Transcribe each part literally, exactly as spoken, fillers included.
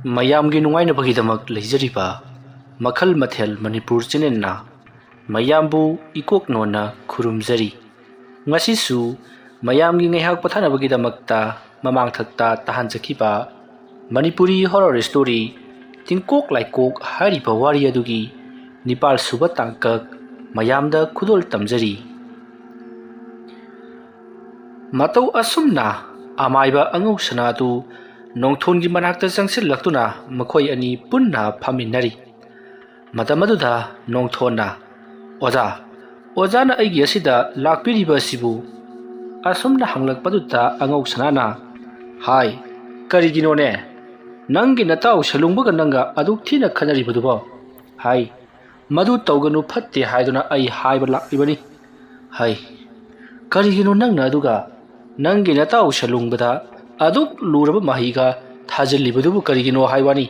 ꯃꯌꯥꯝꯒꯤ ꯅꯨꯡꯉꯥꯏꯅꯕꯒꯤꯗꯃꯛ ꯂꯩꯖꯔꯤꯕ ꯃꯈꯜ ꯃꯊꯦꯜ ꯃꯅꯤꯄꯨꯔ ꯆꯦꯅꯦꯜꯅ ꯃꯌꯥꯝꯕꯨ ꯏꯀꯣꯛ ꯅꯣꯟꯅ ꯈꯨꯔꯨꯝꯖꯔꯤ꯫ ꯉꯁꯤꯁꯨ ꯃꯌꯥꯝꯒꯤ ꯉꯥꯏꯍꯥꯛ ꯄꯣꯊꯥꯅꯕꯒꯤꯗꯃꯛꯇ ꯃꯃꯥꯡꯊꯛꯇ ꯇꯥꯍꯟꯖꯈꯤꯕ ꯃꯅꯤꯄꯨꯔꯤ ꯍꯣꯔꯔ ꯁ꯭ꯇꯣꯔꯤ ꯇꯤꯡꯀꯣꯛ ꯂꯥꯏꯀꯣꯛ ꯍꯥꯏꯔꯤꯕ ꯋꯥꯔꯤ ꯑꯗꯨꯒꯤ ꯅꯤꯄꯥꯜ ꯁꯨꯕ ꯇꯥꯡꯀꯛ ꯃꯌꯥꯝꯗ ꯈꯨꯗꯣꯜ ꯇꯝꯖꯔꯤ꯫ ꯃꯇꯧ ꯑꯁꯨꯝꯅ ꯑꯃꯥꯏꯕ ꯑꯉꯧ ꯁꯅꯥ ꯑꯗꯨ ꯅꯣꯡꯊꯣꯟꯒꯤ ꯃꯅꯥꯛꯇ ꯆꯪꯁꯤꯜꯂꯛꯇꯨꯅ ꯃꯈꯣꯏ ꯑꯅꯤ ꯄꯨꯟꯅ ꯐꯝꯃꯤꯟꯅꯔꯤ꯫ ꯃꯇꯝ ꯑꯗꯨꯗ ꯅꯣꯡꯊꯣꯟꯅ, "ꯑꯣꯖꯥ, ꯑꯣꯖꯥꯅ ꯑꯩꯒꯤ ꯑꯁꯤꯗ ꯂꯥꯛꯄꯤꯔꯤꯕ ꯑꯁꯤꯕꯨ?" ꯑꯁꯨꯝꯅ ꯍꯪꯂꯛꯄꯗꯨꯗ ꯑꯉꯧ ꯁꯅꯥꯅ, "ꯍꯥꯏ, ꯀꯔꯤꯒꯤꯅꯣꯅꯦ? ꯅꯪꯒꯤ ꯅꯇꯥꯎ ꯁꯦꯂꯨꯡꯕꯒ ꯅꯪꯒ ꯑꯗꯨꯛ ꯊꯤꯅ ꯈꯠꯅꯔꯤꯕꯗꯨꯕꯣ?" ꯍꯥꯏ, "ꯃꯗꯨ ꯇꯧꯒꯅꯨ, ꯐꯠꯇꯦ ꯍꯥꯏꯗꯨꯅ ꯑꯩ ꯍꯥꯏꯕ ꯂꯥꯛꯂꯤꯕꯅꯤ꯫" ꯍꯥꯏ, "ꯀꯔꯤꯒꯤꯅꯣ ꯅꯪꯅ ꯑꯗꯨꯒ ꯅꯪꯒꯤ ꯅꯇꯥꯎ ꯁꯦꯂꯨꯡꯕꯗ ꯑꯗꯨꯛ ꯂꯨꯔꯕ ꯃꯍꯩꯒ ꯊꯥꯖꯤꯜꯂꯤꯕꯗꯨꯕꯨ ꯀꯔꯤꯒꯤꯅꯣ ꯍꯥꯏ ꯋꯥꯅꯤ?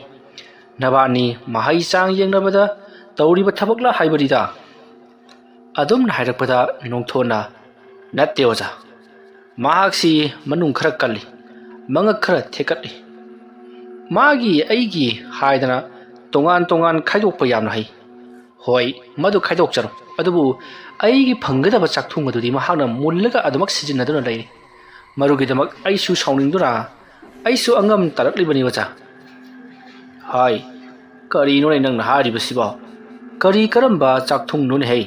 ꯅꯕꯥꯅꯤ ꯃꯍꯩ ꯆꯥꯡ ꯌꯦꯡꯅꯕꯗ ꯇꯧꯔꯤꯕ ꯊꯕꯛꯂ ꯍꯥꯏꯕꯅꯤꯗ꯫" ꯑꯗꯨꯝꯅ ꯍꯥꯏꯔꯛꯄꯗ ꯅꯣꯡꯊꯣꯟꯅ, "ꯅꯠꯇꯦ ꯑꯣꯖꯥ, ꯃꯍꯥꯛꯁꯤ ꯃꯅꯨꯡ ꯈꯔ ꯀꯜꯂꯤ, ꯃꯉꯛ ꯈꯔ ꯊꯦꯛꯀꯠꯂꯤ꯫ ꯃꯥꯒꯤ ꯑꯩꯒꯤ ꯍꯥꯏꯗꯅ ꯇꯣꯉꯥꯟ ꯇꯣꯉꯥꯟ ꯈꯥꯏꯗꯣꯛꯄ ꯌꯥꯝꯅ ꯍꯩ꯫ ꯍꯣꯏ, ꯃꯗꯨ ꯈꯥꯏꯗꯣꯛꯆꯔꯣ, ꯑꯗꯨꯕꯨ ꯑꯩꯒꯤ ꯐꯪꯒꯗꯕ ꯆꯥꯛꯊꯨꯡ ꯑꯗꯨꯗꯤ ꯃꯍꯥꯛꯅ ꯃꯨꯜꯂꯒ ꯑꯗꯨꯃꯛ ꯁꯤꯖꯤꯟꯅꯗꯨꯅ ꯂꯩꯔꯤ꯫ ꯃꯗꯨꯒꯤꯗꯃꯛ ꯑꯩꯁꯨ ꯁꯥꯎꯅꯤꯡꯗꯨꯅ ꯑꯩꯁꯨ ꯑꯉꯝ ꯇꯥꯔꯛꯂꯤꯕꯅꯤ ꯑꯣꯖꯥ꯫" ꯍꯥꯏ, "ꯀꯔꯤꯅꯣꯅꯦ ꯅꯪꯅ ꯍꯥꯏꯔꯤꯕꯁꯤꯕꯣ? ꯀꯔꯤ ꯀꯔꯝꯕ ꯆꯥꯛꯊꯨꯡꯅꯣꯅꯦ ꯍꯩ?"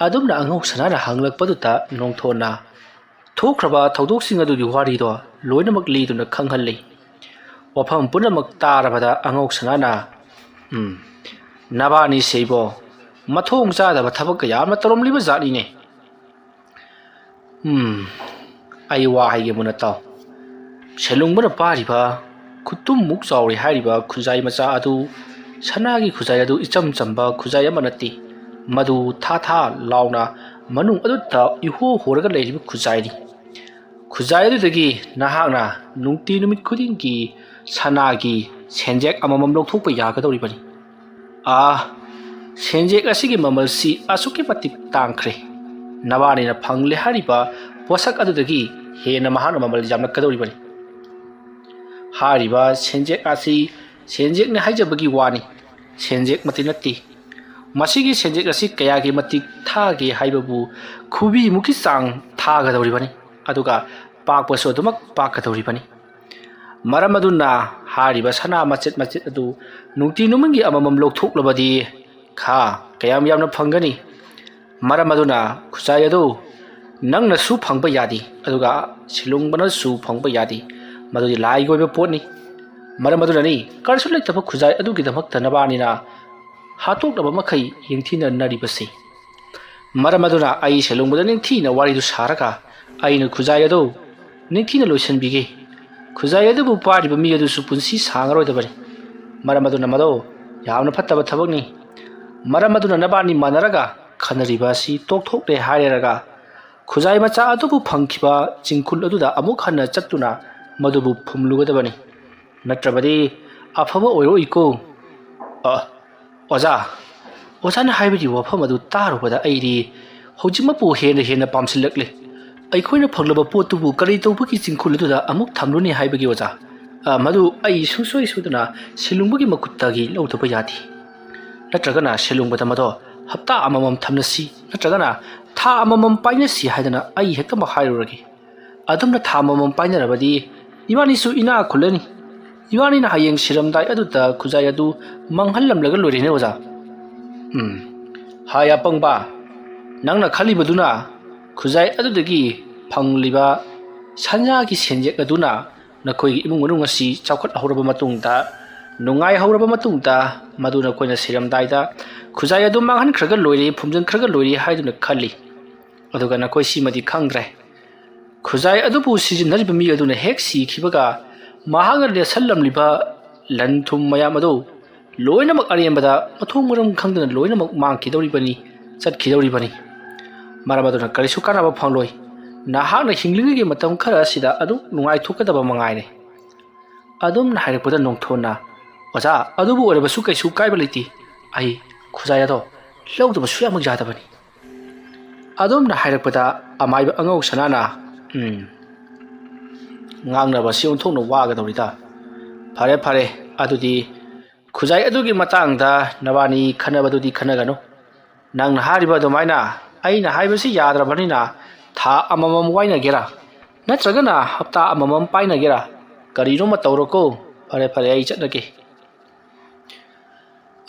ꯑꯗꯨꯝꯅ ꯑꯉꯧ ꯁꯅꯥꯅ ꯍꯪꯂꯛꯄꯗꯨꯗ ꯅꯣꯡꯊꯣꯟꯅ, ꯊꯣꯛꯈ꯭ꯔꯕ ꯊꯧꯗꯣꯛꯁꯤꯡ ꯑꯗꯨꯒꯤ ꯋꯥꯔꯤꯗꯣ ꯂꯣꯏꯅꯃꯛ ꯂꯤꯗꯨꯅ ꯈꯪꯍꯜꯂꯤ꯫ ꯋꯥꯐꯝ ꯄꯨꯝꯅꯃꯛ ꯇꯥꯔꯕꯗ ꯑꯉꯧ ꯁꯅꯥꯅ, "ꯎꯝ, ꯅꯕꯥꯅꯤꯁꯦ ꯏꯕꯣ, ꯃꯊꯣꯡ ꯆꯥꯗꯕ ꯊꯕꯛ ꯀꯌꯥ ꯑꯃ ꯇꯧꯔꯝꯂꯤꯕ ꯖꯥꯠꯅꯤꯅꯦ꯫ ꯎꯝ, ꯑꯩ ꯋꯥ ꯍꯥꯏꯒꯦ ꯃꯨꯟꯅ ꯇꯥꯎ꯫ ꯁꯦꯂꯨꯡꯕꯅ ꯄꯥꯔꯤꯕ ꯈꯨꯇꯨꯝꯃꯨꯛ ꯆꯥꯎꯔꯦ ꯍꯥꯏꯔꯤꯕ ꯈꯨꯖꯥꯏ ꯃꯆꯥ ꯑꯗꯨ ꯁꯅꯥꯒꯤ ꯈꯨꯖꯥꯏ ꯑꯗꯨ ꯏꯆꯝ ꯆꯝꯕ ꯈꯨꯖꯥꯏ ꯑꯃ ꯅꯠꯇꯦ꯫ ꯃꯗꯨ ꯊꯥ ꯊꯥ ꯂꯥꯎꯅ ꯃꯅꯨꯡ ꯑꯗꯨꯗ ꯏꯍꯣ ꯍꯣꯔꯒ ꯂꯩꯔꯤꯕ ꯈꯨꯖꯥꯏꯅꯤ꯫ ꯈꯨꯖꯥꯏ ꯑꯗꯨꯗꯒꯤ ꯅꯍꯥꯛꯅ ꯅꯨꯡꯇꯤ ꯅꯨꯃꯤꯠ ꯈꯨꯗꯤꯡꯒꯤ ꯁꯅꯥꯒꯤ ꯁꯦꯟꯖꯦꯛ ꯑꯃꯃꯝ ꯂꯧꯊꯣꯛꯄ ꯌꯥꯒꯗꯧꯔꯤꯕꯅꯤ꯫ ꯑꯥ, ꯁꯦꯟꯖꯦꯛ ꯑꯁꯤꯒꯤ ꯃꯃꯜꯁꯤ ꯑꯁꯨꯛꯀꯤ ꯃꯇꯤꯛ ꯇꯥꯡꯈ꯭ꯔꯦ꯫ ꯅꯕꯥꯅꯤꯅ ꯐꯪꯂꯦ ꯍꯥꯏꯔꯤꯕ ꯄꯣꯠꯁꯛ ꯑꯗꯨꯗꯒꯤ ꯍꯦꯟꯅ ꯃꯍꯥꯛꯅ ꯃꯃꯜ ꯌꯥꯝꯂꯛꯀꯗꯧꯔꯤꯕꯅꯤ꯫" ꯍꯥꯏꯔꯤꯕ ꯁꯦꯟꯖꯦꯛ ꯑꯁꯤ ꯁꯦꯟꯖꯦꯛꯅꯤ ꯍꯥꯏꯖꯕꯒꯤ ꯋꯥꯅꯤ, ꯁꯦꯟꯖꯦꯛꯃꯛꯇꯤ ꯅꯠꯇꯦ꯫ ꯃꯁꯤꯒꯤ ꯁꯦꯟꯖꯦꯛ ꯑꯁꯤ ꯀꯌꯥꯒꯤ ꯃꯇꯤꯛ ꯊꯥꯒꯦ ꯍꯥꯏꯕꯕꯨ ꯈꯨꯕꯤꯃꯨꯛꯀꯤ ꯆꯥꯡ ꯊꯥꯒꯗꯧꯔꯤꯕꯅꯤ, ꯑꯗꯨꯒ ꯄꯥꯛꯄꯁꯨ ꯑꯗꯨꯃꯛ ꯄꯥꯛꯀꯗꯧꯔꯤꯕꯅꯤ꯫ ꯃꯔꯝ ꯑꯗꯨꯅ ꯍꯥꯏꯔꯤꯕ ꯁꯅꯥ ꯃꯆꯦꯠ ꯃꯆꯦꯠ ꯑꯗꯨ ꯅꯨꯡꯇꯤ ꯅꯨꯃꯤꯠꯒꯤ ꯑꯃꯃꯝ ꯂꯧꯊꯣꯛꯂꯕꯗꯤ ꯈꯥ ꯀꯌꯥꯝ ꯌꯥꯝꯅ ꯐꯪꯒꯅꯤ? ꯃꯔꯝ ꯑꯗꯨꯅ ꯈꯨꯖꯥꯏ ꯑꯗꯨ ꯅꯪꯅꯁꯨ ꯐꯪꯕ ꯌꯥꯗꯦ, ꯑꯗꯨꯒ ꯁꯤꯂꯨꯡꯕꯅꯁꯨ ꯐꯪꯕ ꯌꯥꯗꯦ꯫ ꯃꯗꯨꯗꯤ ꯂꯥꯏꯒꯤ ꯑꯣꯏꯕ ꯄꯣꯠꯅꯤ꯫ ꯃꯔꯝ ꯑꯗꯨꯅꯅꯤ ꯀꯔꯤꯁꯨ ꯂꯩꯇꯕ ꯈꯨꯖꯥꯏ ꯑꯗꯨꯒꯤꯗꯃꯛꯇ ꯅꯕꯥꯅꯤꯅ ꯍꯥꯠꯇꯣꯛꯅꯕ ꯃꯈꯩ ꯌꯦꯡꯊꯤꯅꯅꯔꯤꯕꯁꯤ꯫ ꯃꯔꯝ ꯑꯗꯨꯅ ꯑꯩ ꯁꯦꯂꯨꯡꯕꯗ ꯅꯤꯡꯊꯤꯅ ꯋꯥꯔꯤꯗꯨ ꯁꯥꯔꯒ ꯑꯩꯅ ꯈꯨꯖꯥꯏ ꯑꯗꯨ ꯅꯤꯡꯊꯤꯅ ꯂꯣꯏꯁꯤꯟꯕꯤꯒꯦ꯫ ꯈꯨꯖꯥꯏ ꯑꯗꯨꯕꯨ ꯄꯥꯏꯔꯤꯕ ꯃꯤ ꯑꯗꯨꯁꯨ ꯄꯨꯟꯁꯤ ꯁꯥꯡꯉꯔꯣꯏꯗꯕꯅꯤ꯫ ꯃꯔꯝ ꯑꯗꯨꯅ ꯃꯗꯨ ꯌꯥꯝꯅ ꯐꯠꯇꯕ ꯊꯕꯛꯅꯤ꯫ ꯃꯔꯝ ꯑꯗꯨꯅ ꯅꯕꯥꯅꯤ ꯃꯥꯟꯅꯔꯒ ꯈꯟꯅꯔꯤꯕ ꯑꯁꯤ ꯇꯣꯛꯊꯣꯛꯂꯦ ꯍꯥꯏꯔꯦꯔꯒ ꯈꯨꯖꯥꯏ ꯃꯆꯥ ꯑꯗꯨꯕꯨ ꯐꯪꯈꯤꯕ ꯆꯤꯡꯈꯨꯜ ꯑꯗꯨꯗ ꯑꯃꯨꯛ ꯍꯟꯅ ꯆꯠꯇꯨꯅ ꯃꯗꯨꯕꯨ ꯐꯨꯝꯂꯨꯒꯗꯕꯅꯤ꯫ ꯅꯠꯇ꯭ꯔꯕꯗꯤ ꯑꯐꯕ ꯑꯣꯏꯔꯛꯏꯀꯣ꯫ ꯑ, ꯑꯣꯖꯥ, ꯑꯣꯖꯥꯅ ꯍꯥꯏꯕꯒꯤ ꯋꯥꯐꯝ ꯑꯗꯨ ꯇꯥꯔꯨꯕꯗ ꯑꯩꯗꯤ ꯍꯧꯖꯤꯛꯃꯛꯄꯨ ꯍꯦꯟꯅ ꯍꯦꯟꯅ ꯄꯥꯝꯁꯤꯜꯂꯛꯂꯦ꯫ ꯑꯩꯈꯣꯏꯅ ꯐꯪꯂꯕ ꯄꯣꯠꯇꯨꯕꯨ ꯀꯔꯤ ꯇꯧꯕꯒꯤ ꯆꯤꯡꯈꯨꯜ ꯑꯗꯨꯗ ꯑꯃꯨꯛ ꯊꯝꯂꯨꯅꯤ ꯍꯥꯏꯕꯒꯤ, ꯑꯣꯖꯥ? ꯑ, ꯃꯗꯨ ꯑꯩ ꯁꯨꯡꯁꯣꯏ ꯁꯣꯏꯗꯅ ꯁꯤꯂꯨꯡꯕꯒꯤ ꯃꯈꯨꯠꯇꯒꯤ ꯂꯧꯗꯕ ꯌꯥꯗꯦ꯫ ꯅꯠꯇ꯭ꯔꯒꯅ ꯁꯤꯂꯨꯡꯕꯗ ꯃꯗꯣ ꯍꯞꯇꯥ ꯑꯃꯃꯝ ꯊꯝꯅꯁꯤ, ꯅꯠꯇ꯭ꯔꯒꯅ ꯊꯥ ꯑꯃꯃꯝ ꯄꯥꯏꯅꯁꯤ ꯍꯥꯏꯗꯅ ꯑꯩ ꯍꯦꯛꯇꯃꯛ ꯍꯥꯏꯔꯨꯔꯒꯦ꯫ ꯑꯗꯨꯝꯅ ꯊꯥ ꯑꯃꯃꯝ ꯄꯥꯏꯅꯔꯕꯗꯤ ꯏꯕꯥꯅꯤꯁꯨ ꯏꯅꯥ ꯈꯨꯜꯂꯅꯤ꯫ ꯏꯕꯥꯅꯤꯅ ꯍꯌꯦꯡ ꯁꯤꯔꯝꯗꯥꯏ ꯑꯗꯨꯗ ꯈꯨꯖꯥꯏ ꯑꯗꯨ ꯃꯥꯡꯍꯜꯂꯝꯂꯒ ꯂꯣꯏꯔꯦꯅꯦ, ꯑꯣꯖꯥ꯫ ꯎꯝ, ꯍꯥꯏ ꯑꯄꯪꯕ, ꯅꯪꯅ ꯈꯜꯂꯤꯕꯗꯨꯅ ꯈꯨꯖꯥꯏ ꯑꯗꯨꯗꯒꯤ ꯐꯪꯂꯤꯕ ꯁꯅꯥꯒꯤ ꯁꯦꯟꯖꯦꯛ ꯑꯗꯨꯅ ꯅꯈꯣꯏꯒꯤ ꯏꯃꯨꯡ ꯃꯅꯨꯡ ꯑꯁꯤ ꯆꯥꯎꯈꯠꯍꯧꯔꯕ ꯃꯇꯨꯡꯗ, ꯅꯨꯡꯉꯥꯏꯍꯧꯔꯕ ꯃꯇꯨꯡꯗ, ꯃꯗꯨ ꯅꯈꯣꯏꯅ ꯁꯤꯔꯝꯗꯥꯏꯗ ꯈꯨꯖꯥꯏ ꯑꯗꯨ ꯃꯥꯡꯍꯟꯈ꯭ꯔꯒ ꯂꯣꯏꯔꯦ, ꯐꯨꯝꯖꯤꯟꯈ꯭ꯔꯒ ꯂꯣꯏꯔꯦ ꯍꯥꯏꯗꯨꯅ ꯈꯜꯂꯤ꯫ ꯑꯗꯨꯒ ꯅꯈꯣꯏ ꯁꯤꯃꯗꯤ ꯈꯪꯗ꯭ꯔꯦ, ꯈꯨꯖꯥꯏ ꯑꯗꯨꯕꯨ ꯁꯤꯖꯤꯟꯅꯔꯤꯕ ꯃꯤ ꯑꯗꯨꯅ ꯍꯦꯛ ꯁꯤꯈꯤꯕꯒ, ꯃꯍꯥꯛꯅ ꯂꯦꯠꯁꯜꯂꯝꯂꯤꯕ ꯂꯟ ꯊꯨꯝ ꯃꯌꯥꯝ ꯑꯗꯨ ꯂꯣꯏꯅꯃꯛ ꯑꯔꯦꯝꯕꯗ ꯃꯊꯣꯡ ꯃꯔꯝ ꯈꯪꯗꯅ ꯂꯣꯏꯅꯃꯛ ꯃꯥꯡꯈꯤꯗꯧꯔꯤꯕꯅꯤ, ꯆꯠꯈꯤꯗꯧꯔꯤꯕꯅꯤ꯫ ꯃꯔꯝ ꯑꯗꯨꯅ ꯀꯔꯤꯁꯨ ꯀꯥꯟꯅꯕ ꯐꯪꯂꯣꯏ꯫ ꯅꯍꯥꯛꯅ ꯍꯤꯡꯂꯤꯉꯩꯒꯤ ꯃꯇꯝ ꯈꯔ ꯑꯁꯤꯗ ꯑꯗꯨꯝ ꯅꯨꯡꯉꯥꯏꯊꯣꯛꯀꯗꯕ ꯃꯉꯥꯏꯔꯦ꯫ ꯑꯗꯨꯝꯅ ꯍꯥꯏꯔꯛꯄꯗ ꯅꯣꯡꯊꯣꯟꯅ, "ꯑꯣꯖꯥ, ꯑꯗꯨꯕꯨ ꯑꯣꯏꯔꯕꯁꯨ ꯀꯩꯁꯨ ꯀꯥꯏꯕ ꯂꯩꯇꯦ꯫ ꯑꯩ ꯈꯨꯖꯥꯏ ꯑꯗꯣ ꯂꯧꯗꯕ ꯁꯨꯌꯥꯃꯛ ꯌꯥꯗꯕꯅꯤ"꯫ ꯑꯗꯨꯝꯅ ꯍꯥꯏꯔꯛꯄꯗ ꯑꯃꯥꯏꯕ ꯑꯉꯧ ꯁꯅꯥꯅ, "ꯎꯝ, ꯉꯥꯡꯅꯕꯁꯤ ꯑꯣꯟꯊꯣꯛꯅ ꯋꯥꯒꯗꯧꯔꯤꯗ꯫ "ꯐꯔꯦ, ꯐꯔꯦ, ꯑꯗꯨꯗꯤ ꯈꯨꯖꯥꯏ ꯑꯗꯨꯒꯤ ꯃꯇꯥꯡꯗ ꯅꯕꯥꯅꯤ ꯈꯟꯅꯕꯗꯨꯗꯤ ꯈꯟꯅꯒꯅꯨ꯫ ꯅꯪꯅ ꯍꯥꯏꯔꯤꯕ ꯑꯗꯨꯃꯥꯏꯅ ꯑꯩꯅ ꯍꯥꯏꯕꯁꯤ ꯌꯥꯗ꯭ꯔꯕꯅꯤꯅ ꯊꯥ ꯑꯃꯃꯝ ꯋꯥꯏꯅꯒꯦꯔꯥ, ꯅꯠꯇ꯭ꯔꯒꯅ ꯍꯞꯇꯥ ꯑꯃꯃꯝ ꯄꯥꯏꯅꯒꯦꯔꯥ, ꯀꯔꯤꯅꯣꯃ ꯇꯧꯔꯣꯀꯣ꯫ ꯐꯔꯦ, ꯐꯔꯦ, ꯑꯩ ꯆꯠꯂꯒꯦ"꯫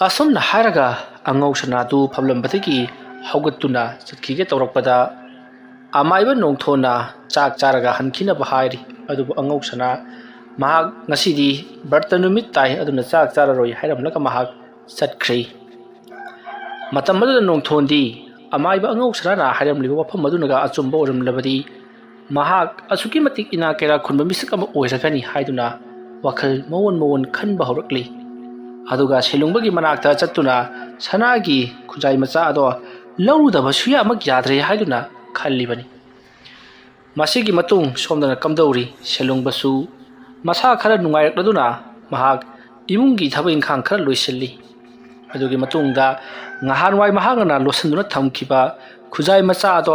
ꯑꯁꯨꯝꯅ ꯍꯥꯏꯔꯒ ꯑꯉꯧ ꯁꯅꯥꯗꯨ ꯐꯝꯂꯝꯕꯗꯒꯤ ꯍꯧꯒꯠꯇꯨꯅ ꯆꯠꯈꯤꯒꯦ ꯇꯧꯔꯛꯄꯗ, ꯑꯃꯥꯏꯕ ꯅꯣꯡꯊꯣꯟꯅ ꯆꯥꯛ ꯆꯥꯔꯒ ꯍꯟꯈꯤꯅꯕ ꯍꯥꯏꯔꯤ꯫ ꯑꯗꯨꯕꯨ ꯑꯉꯧ ꯁꯅꯥ ꯃꯍꯥꯛ ꯉꯁꯤꯗꯤ ꯕ꯭ꯔꯇ ꯅꯨꯃꯤꯠ ꯇꯥꯏ, ꯑꯗꯨꯅ ꯆꯥꯛ ꯆꯥꯔꯔꯣꯏ ꯍꯥꯏꯔꯝꯂꯒ ꯃꯍꯥꯛ ꯆꯠꯈ꯭ꯔꯦ꯫ ꯃꯇꯝ ꯑꯗꯨꯗ ꯅꯣꯡꯊꯣꯟꯗꯤ ꯑꯃꯥꯏꯕ ꯑꯉꯧ ꯁꯅꯥꯅ ꯍꯥꯏꯔꯝꯂꯤꯕ ꯋꯥꯐꯝ ꯑꯗꯨꯅꯒ ꯑꯆꯨꯝꯕ ꯑꯣꯏꯔꯝꯂꯕꯗꯤ, ꯃꯍꯥꯛ ꯑꯁꯨꯛꯀꯤ ꯃꯇꯤꯛ ꯏꯅꯥꯛ ꯀꯩꯔꯥꯛ ꯈꯨꯟꯕ ꯃꯤꯁꯛ ꯑꯃ ꯑꯣꯏꯔꯒꯅꯤ ꯍꯥꯏꯗꯨꯅ ꯋꯥꯈꯜ ꯃꯑꯣꯟ ꯃꯑꯣꯟ ꯈꯟꯕ ꯍꯧꯔꯛꯂꯤ꯫ ꯑꯗꯨꯒ ꯁꯦꯂꯨꯡꯕꯒꯤ ꯃꯅꯥꯛꯇ ꯆꯠꯇꯨꯅ ꯁꯅꯥꯒꯤ ꯈꯨꯖꯥꯏ ꯃꯆꯥ ꯑꯗꯣ ꯂꯧꯔꯨꯗꯕ ꯁꯨꯌꯥꯃꯛ ꯌꯥꯗ꯭ꯔꯦ ꯍꯥꯏꯗꯨꯅ ꯈꯜꯂꯤꯕꯅꯤ꯫ ꯃꯁꯤꯒꯤ ꯃꯇꯨꯡ ꯁꯣꯝꯗꯅ ꯀꯝꯗꯧꯔꯤ? ꯁꯦꯂꯨꯡꯕꯁꯨ ꯃꯁꯥ ꯈꯔ ꯅꯨꯡꯉꯥꯏꯔꯛꯂꯗꯨꯅ ꯃꯍꯥꯛ ꯏꯃꯨꯡꯒꯤ ꯊꯕꯛ ꯏꯪꯈꯥꯡ ꯈꯔ ꯂꯣꯏꯁꯤꯜꯂꯤ꯫ ꯑꯗꯨꯒꯤ ꯃꯇꯨꯡꯗ ꯉꯍꯥꯟꯋꯥꯏ ꯃꯍꯥꯛꯅ ꯂꯣꯠꯁꯤꯟꯗꯨꯅ ꯊꯝꯈꯤꯕ ꯈꯨꯖꯥꯏ ꯃꯆꯥ ꯑꯗꯣ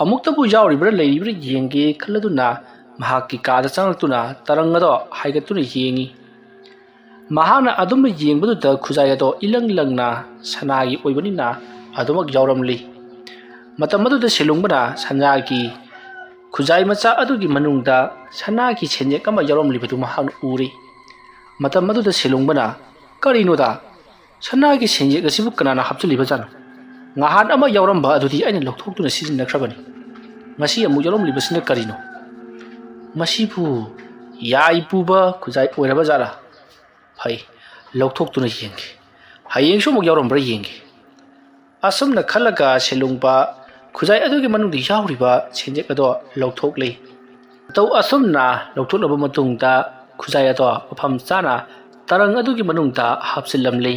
ꯑꯃꯨꯛꯇꯕꯨ ꯌꯥꯎꯔꯤꯕ꯭ꯔꯥ ꯂꯩꯔꯤꯕ꯭ꯔꯥ ꯌꯦꯡꯒꯦ ꯈꯜꯂꯗꯨꯅ ꯃꯍꯥꯛꯀꯤ ꯀꯥꯗ ꯆꯪꯂꯛꯇꯨꯅ ꯇꯔꯪ ꯑꯗꯣ ꯍꯥꯏꯒꯠꯇꯨꯅ ꯌꯦꯡꯉꯤ꯫ ꯃꯍꯥꯛꯅ ꯑꯗꯨꯝꯅ ꯌꯦꯡꯕꯗꯨꯗ ꯈꯨꯖꯥꯏ ꯑꯗꯣ ꯏꯂꯪ ꯂꯪꯅ ꯁꯅꯥꯒꯤ ꯑꯣꯏꯕꯅꯤꯅ ꯑꯗꯨꯃꯛ ꯌꯥꯎꯔꯝꯂꯤ꯫ ꯃꯇꯝ ꯑꯗꯨꯗ ꯁꯦꯂꯨꯡꯕꯅ ꯁꯅꯥꯒꯤ ꯈꯨꯖꯥꯏ ꯃꯆꯥ ꯑꯗꯨꯒꯤ ꯃꯅꯨꯡꯗ ꯁꯅꯥꯒꯤ ꯁꯦꯟꯌꯦꯛ ꯑꯃ ꯌꯥꯎꯔꯝꯂꯤꯕꯗꯨ ꯃꯍꯥꯛꯅ ꯎꯔꯦ꯫ ꯃꯇꯝ ꯑꯗꯨꯗ ꯁꯦꯂꯨꯡꯕꯅ, "ꯀꯔꯤꯅꯣꯗ? ꯁꯅꯥꯒꯤ ꯁꯦꯟꯌꯦꯛ ꯑꯁꯤꯕꯨ ꯀꯅꯥꯅ ꯍꯥꯞꯆꯤꯜꯂꯤꯕꯖꯥꯠꯅꯣ? ꯉꯍꯥꯟ ꯑꯃ ꯌꯥꯎꯔꯝꯕ ꯑꯗꯨꯗꯤ ꯑꯩꯅ ꯂꯧꯊꯣꯛꯇꯨꯅ ꯁꯤꯖꯤꯟꯅꯈ꯭ꯔꯕꯅꯤ꯫ ꯉꯁꯤ ꯑꯃꯨꯛ ꯌꯥꯎꯔꯝꯂꯤꯕꯁꯤꯅ ꯀꯔꯤꯅꯣ? ꯃꯁꯤꯕꯨ ꯌꯥꯏ ꯄꯨꯕ ꯈꯨꯖꯥꯏ ꯑꯣꯏꯔꯕ ꯖꯥꯠꯂꯥ? ꯐꯩ, ꯂꯧꯊꯣꯛꯇꯨꯅ ꯌꯦꯡꯒꯦ꯫ ꯍꯌꯦꯡꯁꯨ ꯑꯃꯨꯛ ꯌꯥꯎꯔꯝꯕ꯭ꯔꯥ ꯌꯦꯡꯒꯦ"꯫ ꯑꯁꯨꯝꯅ ꯈꯜꯂꯒ ꯁꯦꯂꯨꯡꯕ ꯈꯨꯖꯥꯏ ꯑꯗꯨꯒꯤ ꯃꯅꯨꯡꯗ ꯌꯥꯎꯔꯤꯕ ꯁꯦꯟꯌꯦꯛ ꯑꯗꯣ ꯂꯧꯊꯣꯛꯂꯤ꯫ ꯃꯇꯧ ꯑꯁꯨꯝꯅ ꯂꯧꯊꯣꯛꯂꯕ ꯃꯇꯨꯡꯗ ꯈꯨꯖꯥꯏ ꯑꯗꯣ ꯃꯐꯝ ꯆꯥꯅ ꯇꯔꯪ ꯑꯗꯨꯒꯤ ꯃꯅꯨꯡꯗ ꯍꯥꯞꯆꯤꯜꯂꯝꯂꯤ꯫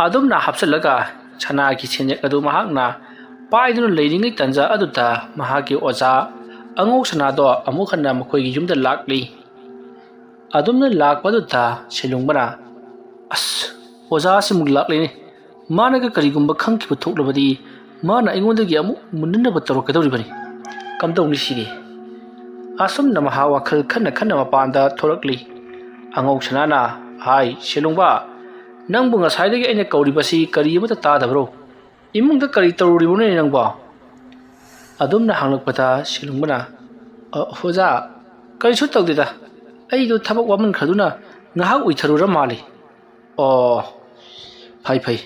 ꯑꯗꯨꯝꯅ ꯍꯥꯞꯆꯤꯜꯂꯒ ꯁꯅꯥꯒꯤ ꯁꯦꯟꯌꯦꯛ ꯑꯗꯨ ꯃꯍꯥꯛꯅ ꯄꯥꯏꯗꯨꯅ ꯂꯩꯔꯤꯉꯩ ꯇꯟꯖꯥ ꯑꯗꯨꯗ ꯃꯍꯥꯛꯀꯤ ꯑꯣꯖꯥ ꯑꯉꯧ ꯁꯅꯥꯗꯣ ꯑꯃꯨꯛ ꯍꯟꯅ ꯃꯈꯣꯏꯒꯤ ꯌꯨꯝꯗ ꯂꯥꯛꯂꯤ꯫ ꯑꯗꯨꯝꯅ ꯂꯥꯛꯄꯗꯨꯗ ꯁꯦꯂꯨꯡꯕꯅ, "ꯑꯁ, ꯑꯣꯖꯥ ꯑꯁꯤꯃꯨꯛ ꯂꯥꯛꯂꯦꯅꯦ꯫ ꯃꯥꯅꯒ ꯀꯔꯤꯒꯨꯝꯕ ꯈꯪꯈꯤꯕ ꯊꯣꯛꯂꯕꯗꯤ ꯃꯥꯅ ꯑꯩꯉꯣꯟꯗꯒꯤ ꯑꯃꯨꯛ ꯃꯨꯟꯅꯅꯕ ꯇꯧꯔꯛꯀꯗꯧꯔꯤꯕꯅꯤ꯫ ꯀꯝꯗꯧꯅꯤ ꯁꯤꯗꯤ?" ꯑꯁꯨꯝꯅ ꯃꯍꯥꯛ ꯋꯥꯈꯜ ꯈꯟꯅ ꯈꯟꯅ ꯃꯄꯥꯟꯗ ꯊꯣꯔꯛꯂꯤ꯫ ꯑꯉꯧ ꯁꯅꯥꯅ, "ꯍꯥꯏ, ꯁꯦꯂꯨꯡꯕ, ꯅꯪꯕꯨ ꯉꯁꯥꯏꯗꯒꯤ ꯑꯩꯅ ꯀꯧꯔꯤꯕꯁꯤ ꯀꯔꯤ ꯑꯃꯠꯇ ꯇꯥꯗꯕ꯭ꯔꯣ? ꯏꯃꯨꯡꯗ ꯀꯔꯤ ꯇꯧꯔꯨꯔꯤꯕꯅꯣꯅꯦ ꯅꯪꯕꯣ?" ꯑꯗꯨꯝꯅ ꯍꯪꯂꯛꯄꯗ ꯁꯦꯂꯨꯡꯕꯅ, "ꯑ, ꯑꯣꯖꯥ, ꯀꯔꯤꯁꯨ ꯇꯧꯗꯦꯗ꯫ ꯑꯩꯗꯣ ꯊꯕꯛ ꯋꯥꯃꯟꯈ꯭ꯔꯗꯨꯅ ꯉꯥꯏꯍꯥꯛ ꯎꯏꯊꯔꯨꯔ ꯃꯥꯜꯂꯤ꯫" "ꯑꯣ, ꯐꯩ, ꯐꯩ꯫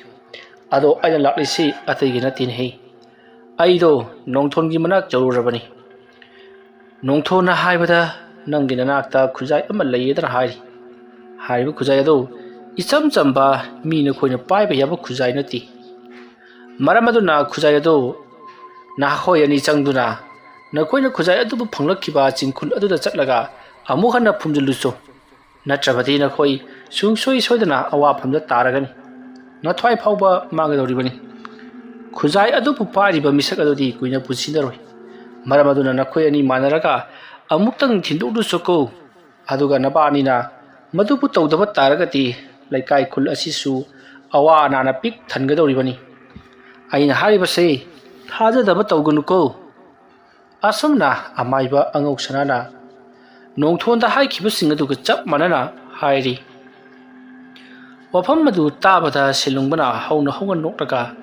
ꯑꯗꯣ ꯑꯩꯅ ꯂꯥꯛꯂꯤꯁꯤ ꯑꯇꯩꯒꯤ ꯅꯠꯇꯦꯅꯦꯍꯦ꯫ ꯑꯩꯗꯣ ꯅꯣꯡꯊꯣꯟꯒꯤ ꯃꯅꯥꯛ ꯌꯧꯔꯨꯔꯕꯅꯤ꯫ ꯅꯣꯡꯊꯣꯟꯅ ꯍꯥꯏꯕꯗ ꯅꯪꯒꯤ ꯅꯅꯥꯛꯇ ꯈꯨꯖꯥꯏ ꯑꯃ ꯂꯩꯌꯦꯗꯅ ꯍꯥꯏꯔꯤ꯫ ꯍꯥꯏꯔꯤꯕ ꯈꯨꯖꯥꯏ ꯑꯗꯨ ꯏꯆꯝ ꯆꯝꯕ ꯃꯤ ꯅꯈꯣꯏꯅ ꯄꯥꯏꯕ ꯌꯥꯕ ꯈꯨꯖꯥꯏ ꯅꯠꯇꯦ꯫ ꯃꯔꯝ ꯑꯗꯨꯅ ꯈꯨꯖꯥꯏ ꯑꯗꯨ ꯅꯈꯣꯏ ꯑꯅꯤ ꯆꯪꯗꯨꯅ ꯅꯈꯣꯏꯅ ꯈꯨꯖꯥꯏ ꯑꯗꯨꯕꯨ ꯐꯪꯂꯛꯈꯤꯕ ꯆꯤꯡꯈꯨꯜ ꯑꯗꯨꯗ ꯆꯠꯂꯒ ꯑꯃꯨꯛ ꯍꯟꯅ ꯐꯨꯝꯖꯤꯜꯂꯨꯆꯣ꯫ ꯅꯠꯇ꯭ꯔꯕꯗꯤ ꯅꯈꯣꯏ ꯁꯨꯡꯁꯣꯏ ꯁꯣꯏꯗꯅ ꯑꯋꯥꯐꯝꯗ ꯇꯥꯔꯒꯅꯤ꯫ ꯅꯊ꯭ꯋꯥꯏ ꯐꯥꯎꯕ ꯃꯥꯡꯒꯗꯧꯔꯤꯕꯅꯤ꯫ ꯈꯨꯖꯥꯏ ꯑꯗꯨꯕꯨ ꯄꯥꯏꯔꯤꯕ ꯃꯤꯁꯛ ꯑꯗꯨꯗꯤ ꯀꯨꯏꯅ ꯄꯨꯟꯁꯤꯟꯅꯔꯣꯏ꯫ ꯃꯔꯝ ꯑꯗꯨꯅ ꯅꯈꯣꯏ ꯑꯅꯤ ꯃꯥꯟꯅꯔꯒ ꯑꯃꯨꯛꯇꯪ ꯊꯤꯟꯗꯣꯛꯂꯨꯆꯣꯀꯣ꯫ ꯑꯗꯨꯒ ꯅꯕꯥꯅꯤꯅ ꯃꯗꯨꯕꯨ ꯇꯧꯗꯕ ꯇꯥꯔꯒꯗꯤ ꯂꯩꯀꯥꯏ ꯈꯨꯜ ꯑꯁꯤꯁꯨ ꯑꯋꯥ ꯑꯅꯥꯅ ꯄꯤꯛ ꯊꯟꯒꯗꯧꯔꯤꯕꯅꯤ꯫ ꯑꯩꯅ ꯍꯥꯏꯔꯤꯕꯁꯦ ꯊꯥꯖꯗꯕ ꯇꯧꯒꯅꯨꯀꯣ꯫" ꯑꯁꯨꯝꯅ ꯑꯃꯥꯏꯕ ꯑꯉꯧ ꯁꯅꯥꯅ ꯅꯣꯡꯊꯣꯟꯗ ꯍꯥꯏꯈꯤꯕꯁꯤꯡ ꯑꯗꯨꯒ ꯆꯞ ꯃꯥꯟꯅꯅ ꯍꯥꯏꯔꯤ꯫ ꯋꯥꯐꯝ ꯑꯗꯨ ꯇꯥꯕꯗ ꯁꯦꯂꯨꯡꯕꯅ ꯍꯧꯅ ꯍꯧꯅ ꯅꯣꯛꯂꯒ,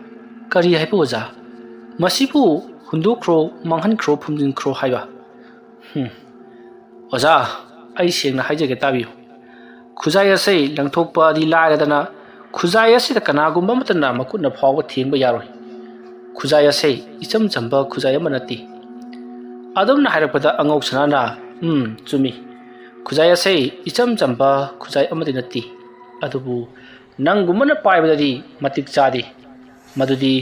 "ꯀꯔꯤ ꯍꯥꯏꯕ ꯑꯣꯖꯥ? ꯃꯁꯤꯕꯨ ꯍꯨꯟꯗꯣꯛꯈ꯭ꯔꯣ, ꯃꯥꯡꯍꯟꯈ꯭ꯔꯣ, ꯐꯨꯝꯖꯤꯟꯈ꯭ꯔꯣ ꯍꯥꯏꯕ? ꯍꯨꯝ꯫ ꯑꯣꯖꯥ, ꯑꯩ ꯁꯦꯡꯅ ꯍꯥꯏꯖꯒꯦ ꯇꯥꯕꯤꯌꯨ꯫ ꯈꯨꯖꯥꯏ ꯑꯁꯦ ꯂꯪꯊꯣꯛꯄꯗꯤ ꯂꯥꯏꯔꯗꯅ ꯈꯨꯖꯥꯏ ꯑꯁꯤꯗ ꯀꯅꯥꯒꯨꯝꯕ ꯑꯃꯠꯇꯅ ꯃꯈꯨꯠꯅ ꯐꯥꯎꯕ ꯊꯦꯡꯕ ꯌꯥꯔꯣꯏ꯫ ꯈꯨꯖꯥꯏ ꯑꯁꯦ ꯏꯆꯝ ꯆꯝꯕ ꯈꯨꯖꯥꯏ ꯑꯃ ꯅꯠꯇꯦ꯫" ꯑꯗꯨꯝꯅ ꯍꯥꯏꯔꯛꯄꯗ ꯑꯉꯧ ꯁꯅꯥꯅ, "ꯎꯝ, ꯆꯨꯝꯃꯤ꯫ ꯈꯨꯖꯥꯏ ꯑꯁꯦ ꯏꯆꯝ ꯆꯝꯕ ꯈꯨꯖꯥꯏ ꯑꯃꯗꯤ ꯅꯠꯇꯦ꯫ ꯑꯗꯨꯕꯨ ꯅꯪꯒꯨꯝꯕꯅ ꯄꯥꯏꯕꯗꯗꯤ ꯃꯇꯤꯛ ꯆꯥꯗꯦ꯫ ꯃꯗꯨꯗꯤ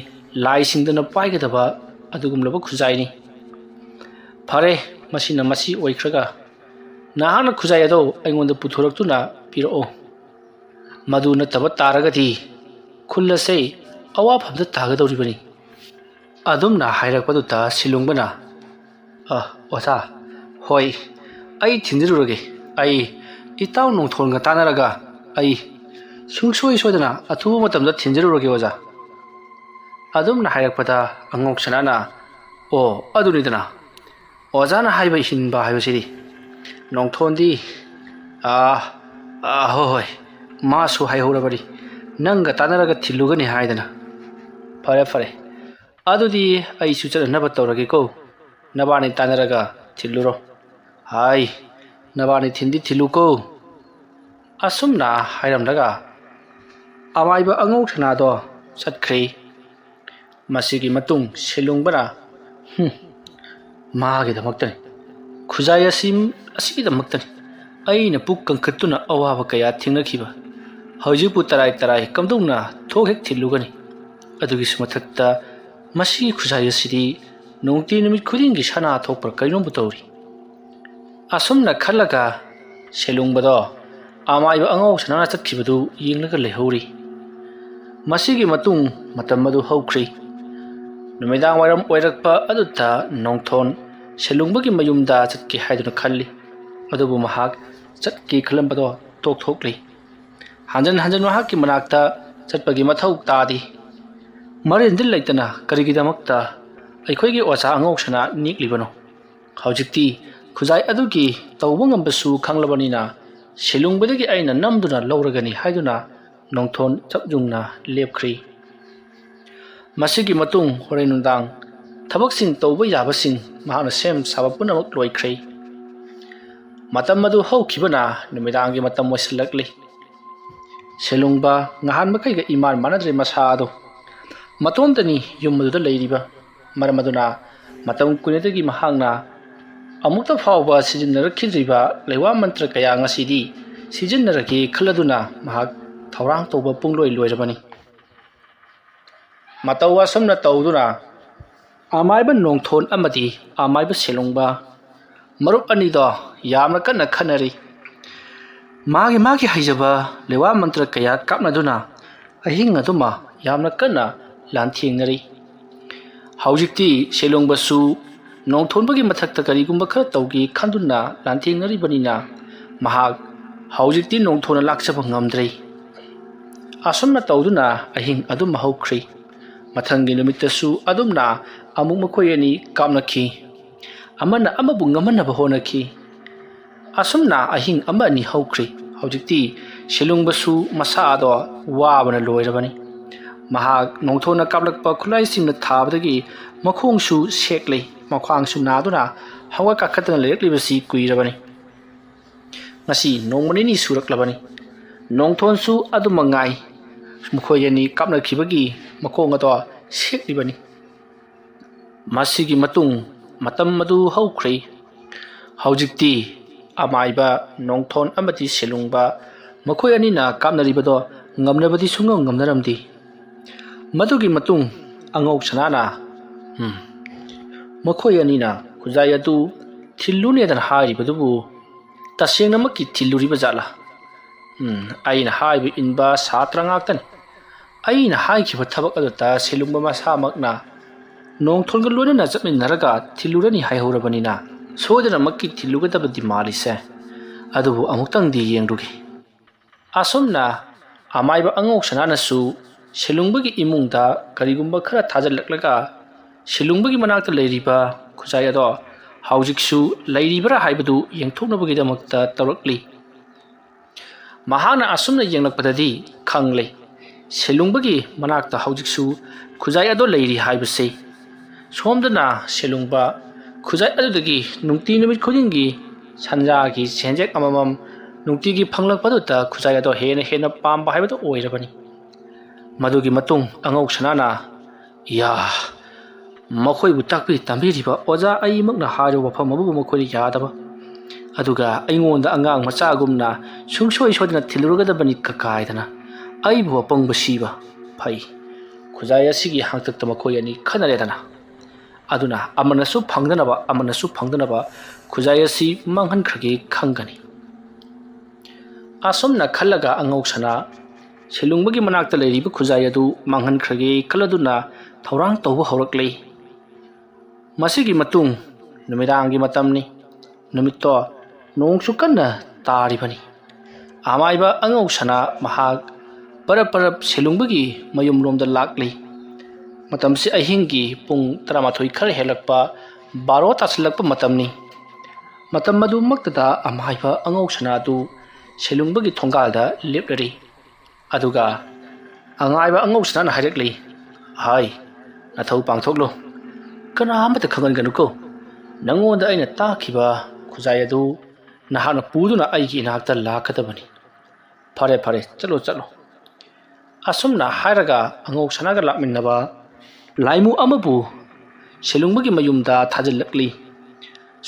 ꯂꯥꯏꯁꯤꯡꯗꯅ ꯄꯥꯏꯒꯗꯕ ꯑꯗꯨꯒꯨꯝꯂꯕ ꯈꯨꯖꯥꯏꯅꯤ꯫ ꯐꯔꯦ, ꯃꯁꯤꯅ ꯃꯁꯤ ꯑꯣꯏꯈ꯭ꯔꯒ, ꯅꯍꯥꯛꯅ ꯈꯨꯖꯥꯏ ꯑꯗꯣ ꯑꯩꯉꯣꯟꯗ ꯄꯨꯊꯣꯔꯛꯇꯨꯅ ꯄꯤꯔꯛꯑꯣ꯫ ꯃꯗꯨ ꯅꯠꯇꯕ ꯇꯥꯔꯒꯗꯤ ꯈꯨꯜ ꯑꯁꯦ ꯑꯋꯥꯐꯝꯗ ꯇꯥꯒꯗꯧꯔꯤꯕꯅꯤ꯫" ꯑꯗꯨꯝꯅ ꯍꯥꯏꯔꯛꯄꯗꯨꯗ ꯁꯤꯂꯨꯡꯕꯅ, "ꯑ, ꯑꯣꯖꯥ, ꯍꯣꯏ, ꯑꯩ ꯊꯤꯟꯖꯔꯨꯔꯒꯦ꯫ ꯑꯩ ꯏꯇꯥꯎ ꯅꯣꯡꯊꯣꯟꯒ ꯇꯥꯟꯅꯔꯒ ꯑꯩ ꯁꯨꯡꯁꯣꯏ ꯁꯣꯏꯗꯅ ꯑꯊꯨꯕ ꯃꯇꯝꯗ ꯊꯤꯟꯖꯔꯨꯔꯒꯦ, ꯑꯣꯖꯥ꯫" ꯑꯗꯨꯝꯅ ꯍꯥꯏꯔꯛꯄꯗ ꯑꯉꯧ ꯁꯅꯥꯅ, "ꯑꯣ, ꯑꯗꯨꯅꯤꯗꯅ꯫ ꯑꯣꯖꯥꯅ ꯍꯥꯏꯕ ꯏꯟꯕ ꯍꯥꯏꯕꯁꯤꯗꯤ꯫ ꯅꯣꯡꯊꯣꯟꯗꯤ, ꯑꯥ, ꯑꯥ, ꯍꯣꯏ, ꯍꯣꯏ, ꯃꯥꯁꯨ ꯍꯥꯏꯍꯧꯔꯕꯅꯤ, ꯅꯪꯒ ꯇꯥꯟꯅꯔꯒ ꯊꯤꯜꯂꯨꯒꯅꯤ ꯍꯥꯏꯗꯅ꯫ ꯐꯔꯦ, ꯐꯔꯦ, ꯑꯗꯨꯗꯤ ꯑꯩꯁꯨ ꯆꯠꯅꯅꯕ ꯇꯧꯔꯒꯦꯀꯣ꯫ ꯅꯕꯥꯅꯤ ꯇꯥꯟꯅꯔꯒ ꯊꯤꯜꯂꯨꯔꯣ꯫ ꯍꯥꯏ, ꯅꯕꯥꯅꯤ ꯊꯤꯟꯗꯤ ꯊꯤꯜꯂꯨꯀꯣ꯫ ꯑꯁꯨꯝꯅ ꯍꯥꯏꯔꯝꯂꯒ ꯑꯃꯥꯏꯕ ꯑꯉꯧ ꯁꯅꯥꯗꯣ ꯆꯠꯈ꯭ꯔꯦ꯫ ꯃꯁꯤꯒꯤ ꯃꯇꯨꯡ ꯁꯦꯂꯨꯡꯕꯅ, "ꯍꯨꯝ, ꯃꯥꯒꯤꯗꯃꯛꯇꯅꯤ, ꯈꯨꯖꯥꯏ ꯑꯁꯤ, ꯑꯁꯤꯒꯤꯗꯃꯛꯇꯅꯤ ꯑꯩꯅ ꯄꯨꯛ ꯀꯟꯈꯠꯇꯨꯅ ꯑꯋꯥꯕ ꯀꯌꯥ ꯊꯦꯡꯅꯈꯤꯕ꯫ ꯍꯧꯖꯤꯛꯄꯨ ꯇꯔꯥꯏ ꯇꯔꯥꯏ ꯀꯝꯗꯧꯅ ꯊꯣꯛ ꯍꯦꯛ ꯊꯤꯜꯂꯨꯒꯅꯤ? ꯑꯗꯨꯒꯤꯁꯨ ꯃꯊꯛꯇ ꯃꯁꯤꯒꯤ ꯈꯨꯖꯥꯏ ꯑꯁꯤꯗꯤ ꯅꯨꯡꯇꯤ ꯅꯨꯃꯤꯠ ꯈꯨꯗꯤꯡꯒꯤ ꯁꯅꯥ ꯊꯣꯛꯄ꯭ꯔꯥ ꯀꯩꯅꯣꯝꯕꯨ ꯇꯧꯔꯤ"꯫ ꯑꯁꯨꯝꯅ ꯈꯜꯂꯒ ꯁꯦꯂꯨꯡꯕꯗꯣ ꯑꯃꯥꯏꯕ ꯑꯉꯧ ꯁꯅꯥꯅ ꯆꯠꯈꯤꯕꯗꯨ ꯌꯦꯡꯂꯒ ꯂꯩꯍꯧꯔꯤ꯫ ꯃꯁꯤꯒꯤ ꯃꯇꯨꯡ ꯃꯇꯝ ꯑꯗꯨ ꯍꯧꯈ꯭ꯔꯤ꯫ ꯅꯨꯃꯤꯗꯥꯡ ꯋꯥꯏꯔꯝ ꯑꯣꯏꯔꯛꯄ ꯑꯗꯨꯗ ꯅꯣꯡꯊꯣꯟ ꯁꯦꯂꯨꯡꯕꯒꯤ ꯃꯌꯨꯝꯗ ꯆꯠꯀꯦ ꯍꯥꯏꯗꯨꯅ ꯈꯜꯂꯤ꯫ ꯑꯗꯨꯕꯨ ꯃꯍꯥꯛ ꯆꯠꯀꯦ ꯈꯜꯂꯝꯕꯗꯣ ꯇꯣꯛꯊꯣꯛꯂꯤ꯫ ꯍꯟꯖꯟ ꯍꯟꯖꯟ ꯃꯍꯥꯛꯀꯤ ꯃꯅꯥꯛꯇ ꯆꯠꯄꯒꯤ ꯃꯊꯧ ꯇꯥꯗꯦ꯫ ꯃꯔꯦꯟꯗꯤ ꯂꯩꯇꯅ ꯀꯔꯤꯒꯤꯗꯃꯛꯇ ꯑꯩꯈꯣꯏꯒꯤ ꯑꯣꯖꯥ ꯑꯉꯧꯁꯅꯥ ꯅꯦꯛꯂꯤꯕꯅꯣ? ꯍꯧꯖꯤꯛꯇꯤ ꯈꯨꯖꯥꯏ ꯑꯗꯨꯒꯤ ꯇꯧꯕ ꯉꯝꯕꯁꯨ ꯈꯪꯂꯕꯅꯤꯅ ꯁꯦꯂꯨꯡꯕꯗꯒꯤ ꯑꯩꯅ ꯅꯝꯗꯨꯅ ꯂꯧꯔꯒꯅꯤ ꯍꯥꯏꯗꯨꯅ ꯅꯣꯡꯊꯣꯟ ꯆꯞ ꯌꯨꯡꯅ ꯂꯦꯞꯈ꯭ꯔꯤ꯫ ꯃꯁꯤꯒꯤ ꯃꯇꯨꯡ ꯍꯣꯔꯦꯟ ꯅꯨꯡꯗꯥꯡ ꯊꯕꯛꯁꯤꯡ ꯇꯧꯕ ꯌꯥꯕꯁꯤꯡ ꯃꯍꯥꯛꯅ ꯁꯦꯝ ꯁꯥꯕ ꯄꯨꯝꯅꯃꯛ ꯂꯣꯏꯈ꯭ꯔꯦ꯫ ꯃꯇꯝ ꯑꯗꯨ ꯍꯧꯈꯤꯕꯅ ꯅꯨꯃꯤꯗꯥꯡꯒꯤ ꯃꯇꯝ ꯑꯣꯏꯁꯤꯜꯂꯛꯂꯤ꯫ ꯁꯦꯂꯨꯡꯕ ꯉꯍꯥꯟ ꯃꯈꯩꯒ ꯏꯃꯥꯟ ꯃꯥꯟꯅꯗ꯭ꯔꯦ ꯃꯁꯥ ꯑꯗꯣ꯫ ꯃꯇꯣꯝꯇꯅꯤ ꯌꯨꯝ ꯑꯗꯨꯗ ꯂꯩꯔꯤꯕ꯫ ꯃꯔꯝ ꯑꯗꯨꯅ ꯃꯇꯝ ꯀꯨꯏꯅꯗꯒꯤ ꯃꯍꯥꯛꯅ ꯑꯃꯨꯛꯇ ꯐꯥꯎꯕ ꯁꯤꯖꯤꯟꯅꯔꯛꯈꯤꯗ꯭ꯔꯤꯕ ꯂꯩꯋꯥ ꯃꯟꯇ꯭ꯔ ꯀꯌꯥ ꯉꯁꯤꯗꯤ ꯁꯤꯖꯤꯟꯅꯔꯒꯦ ꯈꯜꯂꯗꯨꯅ ꯃꯍꯥꯛ ꯊꯧꯔꯥꯡ ꯇꯧꯕ ꯄꯨꯡꯂꯣꯏ ꯂꯣꯏꯔꯕꯅꯤ꯫ ꯃꯇꯧ ꯑꯁꯨꯝꯅ ꯇꯧꯗꯨꯅ ꯑꯃꯥꯏꯕ ꯅꯣꯡꯊꯣꯟ ꯑꯃꯗꯤ ꯑꯃꯥꯏꯕ ꯁꯦꯂꯨꯡꯕ ꯃꯔꯨꯞ ꯑꯅꯤꯗꯣ ꯌꯥꯝꯅ ꯀꯟꯅ ꯈꯠꯅꯔꯤ꯫ ꯃꯥꯒꯤ ꯃꯥꯒꯤ ꯍꯩꯖꯕ ꯂꯩꯋꯥ ꯃꯟꯇ꯭ꯔ ꯀꯌꯥ ꯀꯥꯞꯅꯗꯨꯅ ꯑꯍꯤꯡ ꯑꯗꯨꯃ ꯌꯥꯝꯅ ꯀꯟꯅ ꯂꯥꯟꯊꯦꯡꯅꯔꯤ꯫ ꯍꯧꯖꯤꯛꯇꯤ ꯁꯦꯂꯨꯡꯕꯁꯨ ꯅꯣꯡꯊꯣꯟꯕꯒꯤ ꯃꯊꯛꯇ ꯀꯔꯤꯒꯨꯝꯕ ꯈꯔ ꯇꯧꯒꯦ ꯈꯟꯗꯨꯅ ꯂꯥꯟꯊꯦꯡꯅꯔꯤꯕꯅꯤꯅ ꯃꯍꯥꯛ ꯍꯧꯖꯤꯛꯇꯤ ꯅꯣꯡꯊꯣꯟꯅ ꯂꯥꯛꯆꯕ ꯉꯝꯗ꯭ꯔꯦ꯫ ꯑꯁꯨꯝꯅ ꯇꯧꯗꯨꯅ ꯑꯍꯤꯡ ꯑꯗꯨꯝ ꯍꯧꯈ꯭ꯔꯤ꯫ ꯃꯊꯪꯒꯤ ꯅꯨꯃꯤꯠꯇꯁꯨ ꯑꯗꯨꯝꯅ ꯑꯃꯨꯛ ꯃꯈꯣꯏ ꯑꯅꯤ ꯀꯥꯞꯅꯈꯤ꯫ ꯑꯃꯅ ꯑꯃꯕꯨ ꯉꯝꯍꯟꯅꯕ ꯍꯣꯠꯅꯈꯤ꯫ ꯑꯁꯨꯝꯅ ꯑꯍꯤꯡ ꯑꯃ ꯑꯅꯤ ꯍꯧꯈ꯭ꯔꯤ꯫ ꯍꯧꯖꯤꯛꯇꯤ ꯁꯦꯂꯨꯡꯕꯁꯨ ꯃꯁꯥꯗꯣ ꯋꯥꯕꯅ ꯂꯣꯏꯔꯕꯅꯤ꯫ ꯃꯍꯥꯛ ꯅꯣꯡꯊꯣꯟꯅ ꯀꯥꯞꯂꯛꯄ ꯈꯨꯠꯂꯥꯏꯁꯤꯡꯅ ꯊꯥꯕꯗꯒꯤ ꯃꯈꯣꯡꯁꯨ ꯁꯦꯛꯂꯦ, ꯃꯈ꯭ꯋꯥꯡꯁꯨ ꯅꯥꯗꯨꯅ ꯍꯧꯒꯠ ꯀꯥꯈꯠꯇꯅ ꯂꯩꯔꯛꯂꯤꯕꯁꯤ ꯀꯨꯏꯔꯕꯅꯤ꯫ ꯉꯁꯤ ꯅꯣꯡꯃ ꯅꯤꯅꯤ ꯁꯨꯔꯛꯂꯕꯅꯤ꯫ ꯅꯣꯡꯊꯣꯟꯁꯨ ꯑꯗꯨꯃꯛ ꯉꯥꯏ꯫ ꯃꯈꯣꯏ ꯑꯅꯤ ꯀꯥꯞꯅꯈꯤꯕꯒꯤ ꯃꯈꯣꯡ ꯑꯗꯣ ꯁꯦꯛꯂꯤꯕꯅꯤ꯫ ꯃꯁꯤꯒꯤ ꯃꯇꯨꯡ ꯃꯇꯝ ꯑꯗꯨ ꯍꯧꯈ꯭ꯔꯦ꯫ ꯍꯧꯖꯤꯛꯇꯤ ꯑꯃꯥꯏꯕ, ꯅꯣꯡꯊꯣꯟ ꯑꯃꯗꯤ ꯁꯦꯂꯨꯡꯕ ꯃꯈꯣꯏ ꯑꯅꯤꯅ ꯀꯥꯞꯅꯔꯤꯕꯗꯣ ꯉꯝꯅꯕꯗꯤ ꯁꯨꯡꯉꯝ ꯉꯝꯅꯔꯝꯗꯦ꯫ ꯃꯗꯨꯒꯤ ꯃꯇꯨꯡ ꯑꯉꯧ ꯁꯅꯥꯅ, "ꯎꯝ, ꯃꯈꯣꯏ ꯑꯅꯤꯅ ꯈꯨꯖꯥꯏ ꯑꯗꯨ ꯊꯤꯜꯂꯨꯅꯦꯗꯅ ꯍꯥꯏꯔꯤꯕꯗꯨꯕꯨ ꯇꯁꯦꯡꯅꯃꯛꯀꯤ ꯊꯤꯜꯂꯨꯔꯤꯕ ꯖꯥꯠꯂꯥ? ꯎꯝ, ꯑꯩꯅ ꯍꯥꯏꯕ ꯏꯟꯕ ꯁꯥꯇ꯭ꯔ ꯉꯥꯛꯇꯅꯤ꯫ ꯑꯩꯅ ꯍꯥꯏꯈꯤꯕ ꯊꯕꯛ ꯑꯗꯨꯗ ꯁꯦꯂꯨꯡꯕ ꯃꯁꯥꯃꯛꯅ ꯅꯣꯡꯊꯣꯟꯒ ꯂꯣꯏꯅꯅ ꯆꯠꯃꯤꯟꯅꯔꯒ ꯊꯤꯜꯂꯨꯔꯅꯤ ꯍꯥꯏꯍꯧꯔꯕꯅꯤꯅ ꯁꯣꯏꯗꯅꯃꯛꯀꯤ ꯊꯤꯜꯂꯨꯒꯗꯕꯗꯤ ꯃꯥꯜꯂꯤꯁꯦ꯫ ꯑꯗꯨꯕꯨ ꯑꯃꯨꯛꯇꯪꯗꯤ ꯌꯦꯡꯂꯨꯒꯦ꯫" ꯑꯁꯨꯝꯅ ꯑꯃꯥꯏꯕ ꯑꯉꯧ ꯁꯅꯥꯅꯁꯨ ꯁꯦꯂꯨꯡꯕꯒꯤ ꯏꯃꯨꯡꯗ ꯀꯔꯤꯒꯨꯝꯕ ꯈꯔ ꯊꯥꯖꯤꯜꯂꯛꯂꯒ ꯁꯦꯂꯨꯡꯕꯒꯤ ꯃꯅꯥꯛꯇ ꯂꯩꯔꯤꯕ ꯈꯨꯖꯥꯏ ꯑꯗꯣ ꯍꯧꯖꯤꯛꯁꯨ ꯂꯩꯔꯤꯕ꯭ꯔꯥ ꯍꯥꯏꯕꯗꯨ ꯌꯦꯡꯊꯣꯛꯅꯕꯒꯤꯗꯃꯛꯇ ꯇꯧꯔꯛꯂꯤ꯫ ꯃꯍꯥꯛꯅ ꯑꯁꯨꯝꯅ ꯌꯦꯡꯂꯛꯄꯗꯗꯤ ꯈꯪꯂꯦ, ꯁꯦꯂꯨꯡꯕꯒꯤ ꯃꯅꯥꯛꯇ ꯍꯧꯖꯤꯛꯁꯨ ꯈꯨꯖꯥꯏ ꯑꯗꯣ ꯂꯩꯔꯤ ꯍꯥꯏꯕꯁꯤ꯫ ꯁꯣꯝꯗꯅ ꯁꯦꯂꯨꯡꯕ ꯈꯨꯖꯥꯏ ꯑꯗꯨꯗꯒꯤ ꯅꯨꯡꯇꯤ ꯅꯨꯃꯤꯠ ꯈꯨꯗꯤꯡꯒꯤ ꯁꯟꯖꯥꯒꯤ ꯁꯦꯟꯖꯦꯛ ꯑꯃꯃꯝ ꯅꯨꯡꯇꯤꯒꯤ ꯐꯪꯂꯛꯄꯗꯨꯗ ꯈꯨꯖꯥꯏ ꯑꯗꯣ ꯍꯦꯟꯅ ꯍꯦꯟꯅ ꯄꯥꯝꯕ ꯍꯥꯏꯕꯗꯨ ꯑꯣꯏꯔꯕꯅꯤ꯫ ꯃꯗꯨꯒꯤ ꯃꯇꯨꯡ ꯑꯉꯧ ꯁꯅꯥꯅ, "ꯌꯥ, ꯃꯈꯣꯏꯕꯨ ꯇꯥꯛꯄꯤ ꯇꯝꯕꯤꯔꯤꯕ ꯑꯣꯖꯥ ꯑꯩꯃꯛꯅ ꯍꯥꯏꯔꯤꯕ ꯋꯥꯐꯝ ꯑꯗꯨꯕꯨ ꯃꯈꯣꯏꯅ ꯌꯥꯗꯕ, ꯑꯗꯨꯒ ꯑꯩꯉꯣꯟꯗ ꯑꯉꯥꯡ ꯃꯆꯥꯒꯨꯝꯅ ꯁꯨꯡꯁꯣꯏ ꯁꯣꯏꯗꯅ ꯊꯤꯜꯂꯨꯔꯒꯗꯕꯅꯤ ꯀꯀꯥꯏꯗꯅ ꯑꯩꯕꯨ ꯑꯄꯪꯕ ꯁꯤꯕ꯫ ꯐꯩ, ꯈꯨꯖꯥꯏ ꯑꯁꯤꯒꯤ ꯍꯥꯡꯇꯛꯇ ꯃꯈꯣꯏ ꯑꯅꯤ ꯈꯠꯅꯔꯦꯗꯅ꯫ ꯑꯗꯨꯅ ꯑꯃꯅꯁꯨ ꯐꯪꯗꯅꯕ, ꯑꯃꯅꯁꯨ ꯐꯪꯗꯅꯕ ꯈꯨꯖꯥꯏ ꯑꯁꯤ ꯃꯥꯡꯍꯟꯈ꯭ꯔꯒꯦ ꯈꯪꯒꯅꯤ꯫" ꯑꯁꯨꯝꯅ ꯈꯜꯂꯒ ꯑꯉꯧ ꯁꯅꯥ ꯁꯦꯂꯨꯡꯕꯒꯤ ꯃꯅꯥꯛꯇ ꯂꯩꯔꯤꯕ ꯈꯨꯖꯥꯏ ꯑꯗꯨ ꯃꯥꯡꯍꯟꯈ꯭ꯔꯒꯦ ꯈꯜꯂꯗꯨꯅ ꯊꯧꯔꯥꯡ ꯇꯧꯕ ꯍꯧꯔꯛꯂꯦ꯫ ꯃꯁꯤꯒꯤ ꯃꯇꯨꯡ ꯅꯨꯃꯤꯗꯥꯡꯒꯤ ꯃꯇꯝꯅꯤ꯫ ꯅꯨꯃꯤꯠꯇꯣ ꯅꯣꯡꯁꯨ ꯀꯟꯅ ꯇꯥꯔꯤꯕꯅꯤ꯫ ꯑꯃꯥꯏꯕ ꯑꯉꯧ ꯁꯅꯥ ꯃꯍꯥꯛ ꯄꯔꯞ ꯄꯔꯞ ꯁꯦꯂꯨꯡꯕꯒꯤ ꯃꯌꯨꯝꯂꯣꯝꯗ ꯂꯥꯛꯂꯤ꯫ ꯃꯇꯝꯁꯤ ꯑꯍꯤꯡꯒꯤ ꯄꯨꯡ ꯇꯔꯥꯃꯥꯊꯣꯏ ꯈꯔ ꯍꯦꯜꯂꯛꯄ, ꯕꯥꯔꯣ ꯇꯥꯁꯤꯜꯂꯛꯄ ꯃꯇꯝꯅꯤ꯫ ꯃꯇꯝ ꯑꯗꯨꯃꯛꯇꯗ ꯑꯃꯥꯏꯕ ꯑꯉꯧ ꯁꯅꯥ ꯑꯗꯨ ꯁꯦꯂꯨꯡꯕꯒꯤ ꯊꯣꯡꯒꯥꯜꯗ ꯂꯦꯞꯂꯔꯤ꯫ ꯑꯗꯨꯒ ꯑꯉꯥꯏꯕ ꯑꯉꯧ ꯁꯅꯥꯅ ꯍꯥꯏꯔꯛꯂꯤ, "ꯍꯥꯏ, ꯅꯊꯧ ꯄꯥꯡꯊꯣꯛꯂꯣ꯫ ꯀꯅꯥ ꯑꯃꯠꯇ ꯈꯪꯍꯟꯒꯅꯨꯀꯣ꯫ ꯅꯪꯉꯣꯟꯗ ꯑꯩꯅ ꯇꯥꯛꯈꯤꯕ ꯈꯨꯖꯥꯏ ꯑꯗꯨ ꯅꯍꯥꯛꯅ ꯄꯨꯗꯨꯅ ꯑꯩꯒꯤ ꯏꯅꯥꯛꯇ ꯂꯥꯛꯀꯗꯕꯅꯤ꯫ ꯐꯔꯦ, ꯐꯔꯦ, ꯆꯠꯂꯣ, ꯆꯠꯂꯣ꯫" ꯑꯁꯨꯝꯅ ꯍꯥꯏꯔꯒ ꯑꯉꯧ ꯁꯅꯥꯒ ꯂꯥꯛꯃꯤꯟꯅꯕ ꯂꯥꯏꯃꯨ ꯑꯃꯕꯨ ꯁꯦꯂꯨꯡꯕꯒꯤ ꯃꯌꯨꯝꯗ ꯊꯥꯖꯤꯜꯂꯛꯂꯤ꯫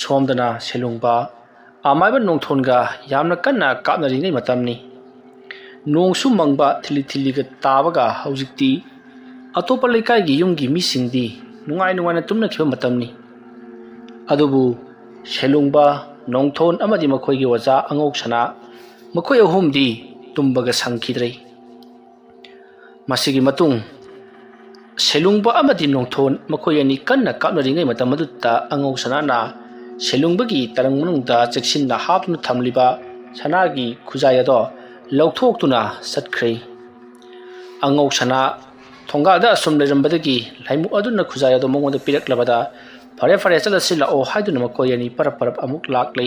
ꯁꯣꯝꯗꯅ ꯁꯦꯂꯨꯡꯕ ꯑꯃꯥꯏꯕ ꯅꯣꯡꯊꯣꯟꯒ ꯌꯥꯝꯅ ꯀꯟꯅ ꯀꯥꯞꯅꯔꯤꯉꯩ ꯃꯇꯝꯅꯤ꯫ ꯅꯣꯡꯁꯨ ꯃꯪꯕ ꯊꯤꯜꯂꯤ ꯊꯤꯜꯂꯤꯒ ꯇꯥꯕꯒ ꯍꯧꯖꯤꯛꯇꯤ ꯑꯇꯣꯞꯄ ꯂꯩꯀꯥꯏꯒꯤ ꯌꯨꯝꯒꯤ ꯃꯤꯁꯤꯡꯗꯤ ꯅꯨꯡꯉꯥꯏ ꯅꯨꯡꯉꯥꯏꯅ ꯇꯨꯝꯅꯈꯤꯕ ꯃꯇꯝꯅꯤ꯫ ꯑꯗꯨꯕꯨ ꯁꯦꯂꯨꯡꯕ, ꯅꯣꯡꯊꯣꯟ ꯑꯃꯗꯤ ꯃꯈꯣꯏꯒꯤ ꯑꯣꯖꯥ ꯑꯉꯧ ꯁꯅꯥ, ꯃꯈꯣꯏ ꯑꯍꯨꯝꯗꯤ ꯇꯨꯝꯕꯒ ꯁꯪꯈꯤꯗ꯭ꯔꯦ꯫ ꯃꯁꯤꯒꯤ ꯃꯇꯨꯡ ꯁꯦꯂꯨꯡꯕ ꯑꯃꯗꯤ ꯅꯣꯡꯊꯣꯟ ꯃꯈꯣꯏ ꯑꯅꯤ ꯀꯟꯅ ꯀꯥꯞꯅꯔꯤꯉꯩ ꯃꯇꯝ ꯑꯗꯨꯗ ꯑꯉꯧ ꯁꯅꯥꯅ ꯁꯦꯂꯨꯡꯕꯒꯤ ꯇꯔꯪ ꯃꯅꯨꯡꯗ ꯆꯦꯛꯁꯤꯟꯅ ꯍꯥꯞꯇꯨꯅ ꯊꯝꯂꯤꯕ ꯁꯅꯥꯒꯤ ꯈꯨꯖꯥꯏ ꯑꯗꯣ ꯂꯧꯊꯣꯛꯇꯨꯅ ꯆꯠꯈ꯭ꯔꯦ꯫ ꯑꯉꯧ ꯁꯅꯥ ꯊꯣꯡꯒꯥꯜꯗ ꯑꯁꯨꯝ ꯂꯩꯔꯝꯕꯗꯒꯤ ꯂꯥꯏꯃꯨ ꯑꯗꯨꯅ ꯈꯨꯖꯥꯏ ꯑꯗꯣ ꯃꯉꯣꯟꯗ ꯄꯤꯔꯛꯂꯕꯗ, "ꯐꯔꯦ, ꯐꯔꯦ, ꯆꯠꯂꯁꯤ ꯂꯥꯛꯑꯣ" ꯍꯥꯏꯗꯨꯅ ꯃꯈꯣꯏ ꯑꯅꯤ ꯄꯔꯞ ꯄꯔꯞ ꯑꯃꯨꯛ ꯂꯥꯛꯂꯦ꯫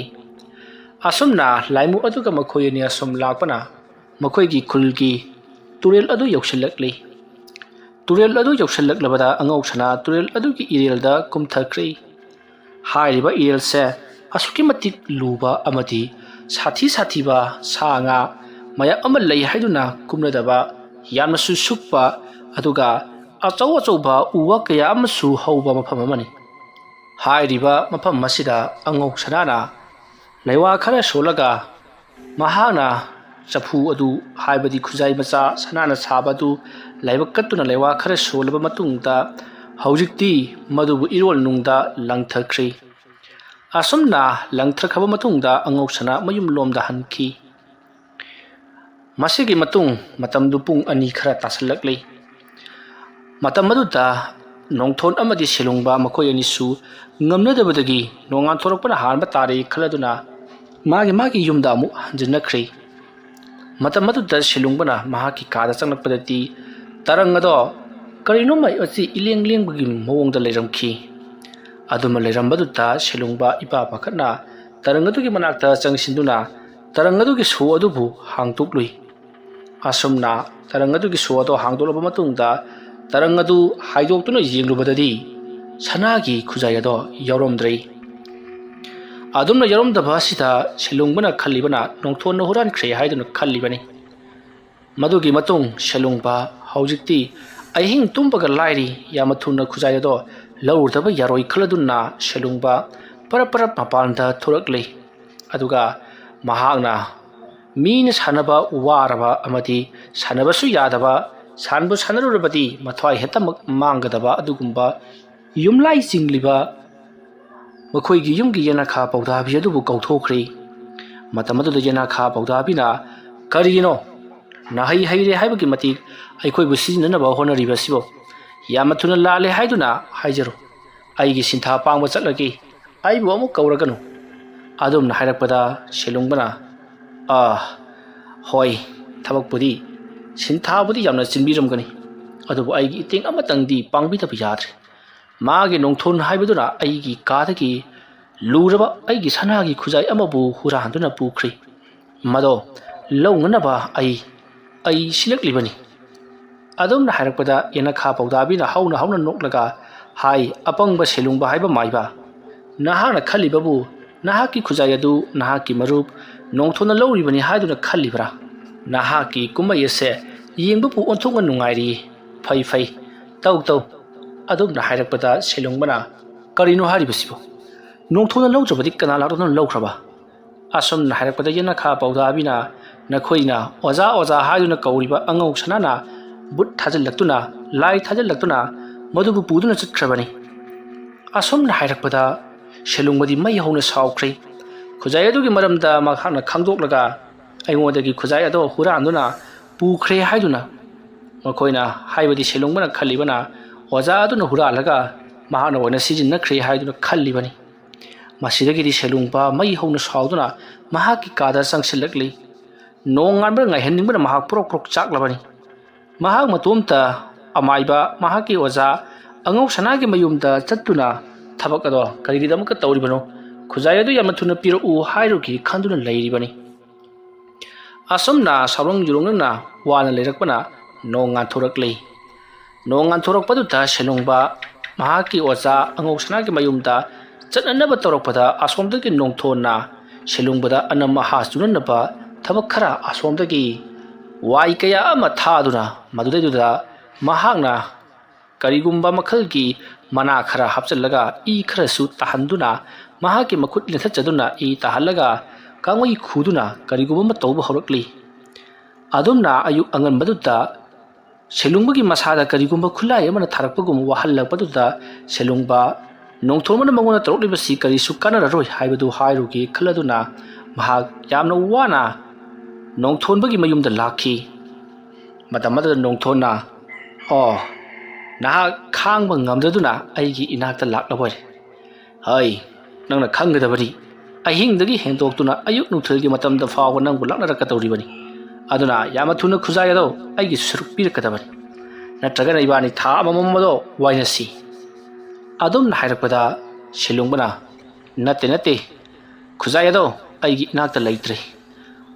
ꯑꯁꯨꯝꯅ ꯂꯥꯏꯃꯨ ꯑꯗꯨꯒ ꯃꯈꯣꯏ ꯑꯅꯤ ꯑꯁꯨꯝ ꯂꯥꯛꯄꯅ ꯃꯈꯣꯏꯒꯤ ꯈꯨꯜꯒꯤ ꯇꯨꯔꯦꯜ ꯑꯗꯨ ꯌꯧꯁꯤꯜꯂꯛꯂꯤ꯫ ꯇꯨꯔꯦꯜ ꯑꯗꯨ ꯌꯧꯁꯤꯜꯂꯛꯂꯕꯗ ꯑꯉꯧ ꯁꯅꯥ ꯇꯨꯔꯦꯜ ꯑꯗꯨꯒꯤ ꯏꯔꯦꯜꯗ ꯀꯨꯝꯊꯈ꯭ꯔꯦ꯫ ꯍꯥꯏꯔꯤꯕ ꯏꯔꯦꯜꯁꯦ ꯑꯁꯨꯛꯀꯤ ꯃꯇꯤꯛ ꯂꯨꯕ ꯑꯃꯗꯤ ꯁꯥꯊꯤ ꯁꯥꯊꯤꯕ ꯁꯥ ꯉꯥ ꯃꯌꯥꯝ ꯑꯃ ꯂꯩ ꯍꯥꯏꯗꯨꯅ ꯀꯨꯝꯅꯗꯕ, ꯌꯥꯝꯅꯁꯨ ꯁꯨꯛꯄ, ꯑꯗꯨꯒ ꯑꯆꯧ ꯑꯆꯧꯕ ꯎ ꯋꯥ ꯀꯌꯥ ꯑꯃꯁꯨ ꯍꯧꯕ ꯃꯐꯝ ꯑꯃꯅꯤ꯫ ꯍꯥꯏꯔꯤꯕ ꯃꯐꯝ ꯑꯁꯤꯗ ꯑꯉꯧ ꯁꯅꯥꯅ ꯂꯩꯋꯥ ꯈꯔ ꯁꯣꯜꯂꯒ ꯃꯍꯥꯛꯅ ꯆꯐꯨ ꯑꯗꯨ, ꯍꯥꯏꯕꯗꯤ ꯈꯨꯖꯥꯏ ꯃꯆꯥ ꯁꯅꯥꯅ ꯁꯥꯕ ꯑꯗꯨ ꯂꯥꯏꯕꯛ ꯀꯠꯇꯨꯅ ꯂꯩꯋꯥ ꯈꯔ ꯁꯣꯜꯂꯕ ꯃꯇꯨꯡꯗ ꯍꯧꯖꯤꯛꯇꯤ ꯃꯗꯨꯕꯨ ꯏꯔꯣꯜ ꯅꯨꯡꯗ ꯂꯪꯊꯈ꯭ꯔꯦ꯫ ꯑꯁꯨꯝꯅ ꯂꯪꯊꯈ꯭ꯔꯕ ꯃꯇꯨꯡꯗ ꯑꯉꯧ ꯁꯅꯥ ꯃꯌꯨꯝꯂꯣꯝꯗ ꯍꯟꯈꯤ꯫ ꯃꯁꯤꯒꯤ ꯃꯇꯨꯡ ꯃꯇꯝꯗꯨ ꯄꯨꯡ ꯑꯅꯤ ꯈꯔ ꯇꯥꯁꯤꯜꯂꯛꯂꯤ꯫ ꯃꯇꯝ ꯑꯗꯨꯗ ꯅꯣꯡꯊꯣꯟ ꯑꯃꯗꯤ ꯁꯦꯂꯨꯡꯕ ꯃꯈꯣꯏ ꯑꯅꯤꯁꯨ ꯉꯝꯅꯗꯕꯗꯒꯤ ꯅꯣꯡꯉꯥꯟꯊꯣꯔꯛꯄꯅ ꯍꯥꯟꯕ ꯇꯥꯔꯦ ꯈꯜꯂꯗꯨꯅ ꯃꯥꯒꯤ ꯃꯥꯒꯤ ꯌꯨꯝꯗ ꯑꯃꯨꯛ ꯍꯟꯖꯤꯟꯅꯈ꯭ꯔꯦ꯫ ꯃꯇꯝ ꯑꯗꯨꯗ ꯁꯦꯂꯨꯡꯕꯅ ꯃꯍꯥꯛꯀꯤ ꯀꯥꯗ ꯆꯪꯂꯛꯄꯗꯗꯤ ꯇꯔꯪ ꯑꯗꯣ ꯀꯔꯤꯅꯣꯃ ꯑꯁꯤ ꯏꯂꯦꯡ ꯂꯦꯡꯕꯒꯤ ꯃꯑꯣꯡꯗ ꯂꯩꯔꯝꯈꯤ꯫ ꯑꯗꯨꯃ ꯂꯩꯔꯝꯕꯗꯨꯗ ꯁꯦꯂꯨꯡꯕ ꯏꯄꯥ ꯄꯥꯈꯠꯅ ꯇꯔꯪ ꯑꯗꯨꯒꯤ ꯃꯅꯥꯛꯇ ꯆꯪꯁꯤꯟꯗꯨꯅ ꯇꯔꯪ ꯑꯗꯨꯒꯤ ꯁꯣ ꯑꯗꯨꯕꯨ ꯍꯥꯡꯗꯣꯛꯂꯨꯏ꯫ ꯑꯁꯨꯝꯅ ꯇꯔꯪ ꯑꯗꯨꯒꯤ ꯁꯣ ꯑꯗꯨ ꯍꯥꯡꯗꯣꯛꯂꯕ ꯃꯇꯨꯡꯗ, ꯇꯔꯪ ꯑꯗꯨ ꯍꯥꯏꯗꯣꯛꯇꯨꯅ ꯌꯦꯡꯂꯨꯕꯗꯗꯤ, ꯁꯅꯥꯒꯤ ꯈꯨꯖꯥꯏ ꯑꯗꯣ ꯌꯥꯎꯔꯝꯗ꯭ꯔꯦ꯫ ꯑꯗꯨꯝꯅ ꯌꯥꯎꯔꯝꯗꯕ ꯑꯁꯤꯗ ꯁꯦꯂꯨꯡꯕꯅ ꯈꯜꯂꯤꯕꯅ ꯅꯣꯡꯊꯣꯟꯅ ꯍꯨꯔꯥꯟꯈ꯭ꯔꯦ ꯍꯥꯏꯗꯨꯅ ꯈꯜꯂꯤꯕꯅꯤ꯫ ꯃꯗꯨꯒꯤ ꯃꯇꯨꯡ ꯁꯦꯂꯨꯡꯕ ꯍꯧꯖꯤꯛꯇꯤ ꯑꯍꯤꯡ ꯇꯨꯝꯕꯒ ꯂꯥꯏꯔꯤ, ꯌꯥꯝꯅ ꯊꯨꯅ ꯈꯨꯖꯥꯏ ꯑꯗꯣ ꯂꯧꯔꯨꯗꯕ ꯌꯥꯔꯣꯏ ꯈꯜꯂꯗꯨꯅ ꯁꯦꯂꯨꯡꯕ ꯄꯔꯞ ꯄꯔꯞ ꯃꯄꯥꯟꯗ ꯊꯣꯔꯛꯂꯤ꯫ ꯑꯗꯨꯒ ꯃꯍꯥꯛꯅ ꯃꯤꯅ ꯁꯥꯟꯅꯕ ꯋꯥꯔꯕ ꯑꯃꯗꯤ ꯁꯥꯟꯅꯕꯁꯨ ꯌꯥꯗꯕ, ꯁꯥꯟꯕꯨ ꯁꯥꯟꯅꯔꯨꯔꯕꯗꯤ ꯃꯊ꯭ꯋꯥꯏ ꯍꯦꯛꯇꯃꯛ ꯃꯥꯡꯒꯗꯕ ꯑꯗꯨꯒꯨꯝꯕ ꯌꯨꯝꯂꯥꯏ ꯆꯤꯡꯂꯤꯕ ꯃꯈꯣꯏꯒꯤ ꯌꯨꯝꯒꯤ ꯌꯦꯅꯈꯥ ꯄꯧꯗꯥꯕꯤ ꯑꯗꯨꯕꯨ ꯀꯧꯊꯣꯛꯈ꯭ꯔꯦ꯫ ꯃꯇꯝ ꯑꯗꯨꯗ ꯌꯦꯅꯈꯥ ꯄꯧꯗꯥꯕꯤꯅ, "ꯀꯔꯤꯒꯤꯅꯣ? ꯅꯍꯩ ꯍꯩꯔꯦ ꯍꯥꯏꯕꯒꯤ ꯃꯇꯤꯛ ꯑꯩꯈꯣꯏꯕꯨ ꯁꯤꯖꯤꯟꯅꯅꯕ ꯍꯣꯠꯅꯔꯤꯕꯁꯤꯕꯨ? ꯌꯥꯝꯅ ꯊꯨꯅ ꯂꯥꯜꯂꯦ ꯍꯥꯏꯗꯨꯅ ꯍꯥꯏꯖꯔꯣ꯫ ꯑꯩꯒꯤ ꯁꯤꯟꯊꯥ ꯄꯥꯡꯕ ꯆꯠꯂꯒꯦ, ꯑꯩꯕꯨ ꯑꯃꯨꯛ ꯀꯧꯔꯒꯅꯨ"꯫ ꯑꯗꯨꯝꯅ ꯍꯥꯏꯔꯛꯄꯗ ꯁꯦꯂꯨꯡꯕꯅ, "ꯑꯥ, ꯍꯣꯏ, ꯊꯕꯛꯄꯨꯗꯤ, ꯁꯤꯟꯊꯥꯕꯨꯗꯤ ꯌꯥꯝꯅ ꯆꯤꯟꯕꯤꯔꯝꯒꯅꯤ, ꯑꯗꯨꯕꯨ ꯑꯩꯒꯤ ꯏꯇꯦꯡ ꯑꯃꯇꯪꯗꯤ ꯄꯥꯡꯕꯤꯗꯕ ꯌꯥꯗ꯭ꯔꯦ꯫ ꯃꯥꯒꯤ ꯅꯣꯡꯊꯣꯟ ꯍꯥꯏꯕꯗꯨꯅ ꯑꯩꯒꯤ ꯀꯥꯗꯒꯤ ꯂꯨꯔꯕ ꯑꯩꯒꯤ ꯁꯅꯥꯒꯤ ꯈꯨꯖꯥꯏ ꯑꯃꯕꯨ ꯍꯨꯔꯥꯟꯗꯨꯅ ꯄꯨꯈ꯭ꯔꯦ꯫ ꯃꯗꯣ ꯂꯧꯅꯅꯕ ꯑꯩ, ꯑꯩ ꯁꯤꯜꯂꯛꯂꯤꯕꯅꯤ"꯫ ꯑꯗꯨꯝꯅ ꯍꯥꯏꯔꯛꯄꯗ ꯌꯦꯅꯈꯥ ꯄꯧꯗꯥꯕꯤꯅ ꯍꯧꯅ ꯍꯧꯅ ꯅꯣꯛꯂꯒ ꯍꯥꯏ, "ꯑꯄꯪꯕ ꯁꯦꯂꯨꯡꯕ ꯍꯥꯏꯕ ꯃꯥꯏꯕ, ꯅꯍꯥꯛꯅ ꯈꯜꯂꯤꯕꯕꯨ ꯅꯍꯥꯛꯀꯤ ꯈꯨꯖꯥꯏ ꯑꯗꯨ ꯅꯍꯥꯛꯀꯤ ꯃꯔꯨꯞ ꯅꯣꯡꯊꯣꯟꯅ ꯂꯧꯔꯤꯕꯅꯤ ꯍꯥꯏꯗꯨꯅ ꯈꯜꯂꯤꯕ꯭ꯔꯥ? ꯅꯍꯥꯛꯀꯤ ꯀꯨꯝꯍꯩ ꯑꯁꯦ ꯌꯦꯡꯕꯕꯨ ꯑꯣꯟꯊꯣꯛꯅ ꯅꯨꯡꯉꯥꯏꯔꯤꯌꯦ꯫ ꯐꯩ, ꯐꯩ, ꯇꯧ, ꯇꯧ"꯫ ꯑꯗꯨꯝꯅ ꯍꯥꯏꯔꯛꯄꯗ ꯁꯦꯂꯨꯡꯕꯅ, "ꯀꯔꯤꯅꯣ ꯍꯥꯏꯔꯤꯕꯁꯤꯕꯨ? ꯅꯣꯡꯊꯣꯟꯅ ꯂꯧꯗ꯭ꯔꯕꯗꯤ ꯀꯅꯥ ꯂꯥꯛꯇꯨꯅ ꯂꯧꯈ꯭ꯔꯕ?" ꯑꯁꯨꯝꯅ ꯍꯥꯏꯔꯛꯄꯗ ꯌꯦꯅꯈꯥ ꯄꯧꯗꯥꯕꯤꯅ, "ꯅꯈꯣꯏꯅ ꯑꯣꯖꯥ, ꯑꯣꯖꯥ ꯍꯥꯏꯗꯨꯅ ꯀꯧꯔꯤꯕ ꯑꯉꯧ ꯁꯅꯥꯅ ꯕꯨꯠ ꯊꯥꯖꯤꯜꯂꯛꯇꯨꯅ, ꯂꯥꯏ ꯊꯥꯖꯤꯜꯂꯛꯇꯨꯅ ꯃꯗꯨꯕꯨ ꯄꯨꯗꯨꯅ ꯆꯠꯈ꯭ꯔꯕꯅꯤ"꯫ ꯑꯁꯨꯝꯅ ꯍꯥꯏꯔꯛꯄꯗ ꯁꯦꯂꯨꯡꯕꯗꯤ ꯃꯩ ꯍꯧꯅ ꯁꯥꯎꯈ꯭ꯔꯦ꯫ ꯈꯨꯖꯥꯏ ꯑꯗꯨꯒꯤ ꯃꯔꯝꯗ ꯃꯍꯥꯛꯅ ꯈꯪꯗꯣꯛꯂꯒ ꯑꯩꯉꯣꯟꯗꯒꯤ ꯈꯨꯖꯥꯏ ꯑꯗꯣ ꯍꯨꯔꯥꯟꯗꯨꯅ ꯄꯨꯈ꯭ꯔꯦ ꯍꯥꯏꯗꯨꯅ, ꯃꯈꯣꯏꯅ, ꯍꯥꯏꯕꯗꯤ ꯁꯦꯂꯨꯡꯕꯅ ꯈꯜꯂꯤꯕꯅ ꯑꯣꯖꯥ ꯑꯗꯨꯅ ꯍꯨꯔꯥꯜꯂꯒ ꯃꯍꯥꯛꯅ ꯑꯣꯏꯅ ꯁꯤꯖꯤꯟꯅꯈ꯭ꯔꯦ ꯍꯥꯏꯗꯨꯅ ꯈꯜꯂꯤꯕꯅꯤ꯫ ꯃꯁꯤꯗꯒꯤꯗꯤ ꯁꯦꯂꯨꯡꯕ ꯃꯩ ꯍꯧꯅ ꯁꯥꯎꯗꯨꯅ ꯃꯍꯥꯛꯀꯤ ꯀꯥꯗ ꯆꯪꯁꯤꯜꯂꯛꯂꯤ꯫ ꯅꯣꯡꯉꯥꯟꯕ ꯉꯥꯏꯍꯟꯅꯤꯡꯕꯅ ꯃꯍꯥꯛ ꯄ꯭ꯔꯣꯛ ꯄ꯭ꯔꯣꯛ ꯆꯥꯛꯂꯕꯅꯤ꯫ ꯃꯍꯥꯛ ꯃꯇꯣꯝꯇ ꯑꯃꯥꯏꯕ ꯃꯍꯥꯛꯀꯤ ꯑꯣꯖꯥ ꯑꯉꯧ ꯁꯅꯥꯒꯤ ꯃꯌꯨꯝꯗ ꯆꯠꯇꯨꯅ ꯊꯕꯛ ꯑꯗꯣ ꯀꯔꯤꯒꯤꯗꯃꯛꯇ ꯇꯧꯔꯤꯕꯅꯣ? ꯈꯨꯖꯥꯏ ꯑꯗꯨ ꯌꯥꯝꯅ ꯊꯨꯅ ꯄꯤꯔꯛꯎ ꯍꯥꯏꯔꯨꯒꯦ ꯈꯟꯗꯨꯅ ꯂꯩꯔꯤꯕꯅꯤ꯫ ꯑꯁꯨꯝꯅ ꯁꯥꯎꯔꯪ ꯌꯨꯔꯨꯡꯅꯅ ꯋꯥꯅ ꯂꯩꯔꯛꯄꯅ ꯅꯣꯡ ꯉꯥꯟꯊꯣꯔꯛꯂꯤ꯫ ꯅꯣꯡ ꯉꯥꯟꯊꯣꯔꯛꯄꯗꯨꯗ ꯁꯦꯂꯨꯡꯕ ꯃꯍꯥꯛꯀꯤ ꯑꯣꯖꯥ ꯑꯉꯧ ꯁꯅꯥꯒꯤ ꯃꯌꯨꯝꯗ ꯆꯠꯅꯅꯕ ꯇꯧꯔꯛꯄꯗ, ꯑꯁꯣꯝꯗꯒꯤ ꯅꯣꯡꯊꯣꯟꯅ ꯁꯦꯂꯨꯡꯕꯗ ꯑꯅꯝ ꯑꯍꯥ ꯆꯨꯅꯅꯕ ꯊꯕꯛ ꯈꯔ ꯑꯁꯣꯝꯗꯒꯤ ꯋꯥꯏ ꯀꯌꯥ ꯑꯃ ꯊꯥꯗꯨꯅ, ꯃꯗꯨꯗꯩꯗꯨꯗ ꯃꯍꯥꯛꯅ ꯀꯔꯤꯒꯨꯝꯕ ꯃꯈꯜꯒꯤ ꯃꯅꯥ ꯈꯔ ꯍꯥꯞꯆꯤꯜꯂꯒ ꯏ ꯈꯔꯁꯨ ꯇꯥꯍꯟꯗꯨꯅ, ꯃꯍꯥꯛꯀꯤ ꯃꯈꯨꯠ ꯂꯦꯟꯊꯠꯆꯗꯨꯅ ꯏ ꯇꯥꯍꯜꯂꯒ ꯀꯥꯡꯉꯩ ꯈꯨꯗꯨꯅ ꯀꯔꯤꯒꯨꯝꯕ ꯑꯃ ꯇꯧꯕ ꯍꯧꯔꯛꯂꯤ꯫ ꯑꯗꯨꯝꯅ ꯑꯌꯨꯛ ꯑꯉꯟꯕꯗꯨꯗ ꯁꯦꯂꯨꯡꯕꯒꯤ ꯃꯁꯥꯗ ꯀꯔꯤꯒꯨꯝꯕ ꯈꯨꯠꯂꯥꯏ ꯑꯃꯅ ꯊꯥꯔꯛꯄꯒꯨꯝ ꯋꯥꯍꯜꯂꯛꯄꯗꯨꯗ, ꯁꯦꯂꯨꯡꯕ ꯅꯣꯡꯊꯣꯟꯕꯅ ꯃꯉꯣꯟꯗ ꯇꯧꯔꯛꯂꯤꯕꯁꯤ ꯀꯔꯤꯁꯨ ꯀꯥꯟꯅꯔꯔꯣꯏ ꯍꯥꯏꯕꯗꯨ ꯍꯥꯏꯔꯨꯒꯦ ꯈꯜꯂꯗꯨꯅ ꯃꯍꯥꯛ ꯌꯥꯝꯅ ꯋꯥꯅ ꯅꯣꯡꯊꯣꯟꯕꯒꯤ ꯃꯌꯨꯝꯗ ꯂꯥꯛꯈꯤ꯫ ꯃꯇꯝ ꯑꯗꯨꯗ ꯅꯣꯡꯊꯣꯟꯅ, "ꯑꯣ, ꯅꯍꯥꯛ ꯈꯥꯡꯕ ꯉꯝꯗꯗꯨꯅ ꯑꯩꯒꯤ ꯏꯅꯥꯛꯇ ꯂꯥꯛꯂꯕꯣꯏꯔꯦ꯫ ꯍꯩ, ꯅꯪꯅ ꯈꯪꯒꯗꯕꯅꯤ, ꯑꯍꯤꯡꯗꯒꯤ ꯍꯦꯟꯗꯣꯛꯇꯨꯅ ꯑꯌꯨꯛ ꯅꯨꯡꯊꯤꯜꯒꯤ ꯃꯇꯝꯗ ꯐꯥꯎꯕ ꯅꯪꯕꯨ ꯂꯥꯛꯅꯔꯛꯀꯗꯧꯔꯤꯕꯅꯤ꯫ ꯑꯗꯨꯅ ꯌꯥꯝꯅ ꯊꯨꯅ ꯈꯨꯖꯥꯏ ꯑꯗꯣ ꯑꯩꯒꯤꯁꯨ ꯁꯔꯨꯛ ꯄꯤꯔꯛꯀꯗꯕꯅꯤ꯫ ꯅꯠꯇ꯭ꯔꯒꯅ ꯏꯕꯥꯅꯤ ꯊꯥ ꯑꯃꯃꯝ ꯑꯗꯣ ꯋꯥꯏꯅꯁꯤ꯫" ꯑꯗꯨꯝꯅ ꯍꯥꯏꯔꯛꯄꯗ ꯁꯦꯂꯨꯡꯕꯅ, "ꯅꯠꯇꯦ, ꯅꯠꯇꯦ, ꯈꯨꯖꯥꯏ ꯑꯗꯣ ꯑꯩꯒꯤ ꯏꯅꯥꯛꯇ ꯂꯩꯇ꯭ꯔꯦ꯫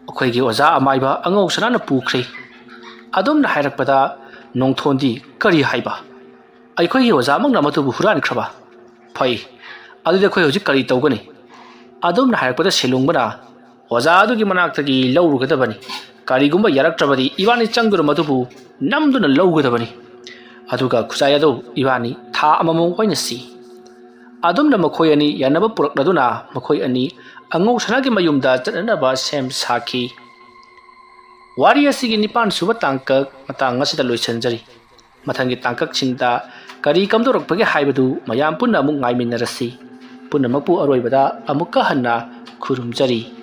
ꯑꯩꯈꯣꯏꯒꯤ ꯑꯣꯖꯥ ꯑꯃꯥꯏꯕ ꯑꯉꯧ ꯁꯅꯥꯅ ꯄꯨꯈ꯭ꯔꯦ꯫" ꯑꯗꯨꯝꯅ ꯍꯥꯏꯔꯛꯄꯗ ꯅꯣꯡꯊꯣꯟꯗꯤ, "ꯀꯔꯤ ꯍꯥꯏꯕ? ꯑꯩꯈꯣꯏꯒꯤ ꯑꯣꯖꯥꯃꯛꯅ ꯃꯗꯨꯕꯨ ꯍꯨꯔꯥꯟꯈ꯭ꯔꯕ? ꯐꯩ, ꯑꯗꯨꯗꯤ ꯑꯩꯈꯣꯏ ꯍꯧꯖꯤꯛ ꯀꯔꯤ ꯇꯧꯒꯅꯤ?" ꯑꯗꯨꯝꯅ ꯍꯥꯏꯔꯛꯄꯗ ꯁꯦꯂꯨꯡꯕꯅ, "ꯑꯣꯖꯥ ꯑꯗꯨꯒꯤ ꯃꯅꯥꯛꯇꯒꯤ ꯂꯧꯔꯨꯒꯗꯕꯅꯤ꯫ ꯀꯔꯤꯒꯨꯝꯕ ꯌꯥꯔꯛꯇ꯭ꯔꯕꯗꯤ ꯏꯕꯥꯅꯤ ꯆꯪꯗꯨꯅ ꯃꯗꯨꯕꯨ ꯅꯝꯗꯨꯅ ꯂꯧꯒꯗꯕꯅꯤ꯫ ꯑꯗꯨꯒ ꯈꯨꯖꯥꯏ ꯑꯗꯨ ꯏꯕꯥꯅꯤ ꯊꯥ ꯑꯃꯃꯝ ꯑꯣꯏꯅꯁꯤ꯫" ꯑꯗꯨꯝꯅ ꯃꯈꯣꯏ ꯑꯅꯤ ꯌꯥꯅꯕ ꯄꯨꯔꯛꯂꯗꯨꯅ ꯃꯈꯣꯏ ꯑꯅꯤ ꯑꯉꯧ ꯁꯅꯥꯒꯤ ꯃꯌꯨꯝꯗ ꯆꯠꯅꯅꯕ ꯁꯦꯝ ꯁꯥꯈꯤ꯫ ꯋꯥꯔꯤ ꯑꯁꯤꯒꯤ ꯅꯤꯄꯥꯟ ꯁꯨꯕ ꯇꯥꯡꯀꯛ ꯃꯇꯥꯡ ꯑꯁꯤꯗ ꯂꯣꯏꯁꯤꯟꯖꯔꯤ꯫ ꯃꯊꯪꯒꯤ ꯇꯥꯡꯀꯛꯁꯤꯡꯗ ꯀꯔꯤ ꯀꯝꯗꯧꯔꯛꯄꯒꯦ ꯍꯥꯏꯕꯗꯨ ꯃꯌꯥꯝ ꯄꯨꯟꯅ ꯑꯃꯨꯛ ꯉꯥꯏꯃꯤꯟꯅꯔꯁꯤ꯫ ꯄꯨꯝꯅꯃꯛꯄꯨ ꯑꯔꯣꯏꯕꯗ ꯑꯃꯨꯛꯀ ꯍꯟꯅ ꯈꯨꯔꯨꯝꯖꯔꯤ꯫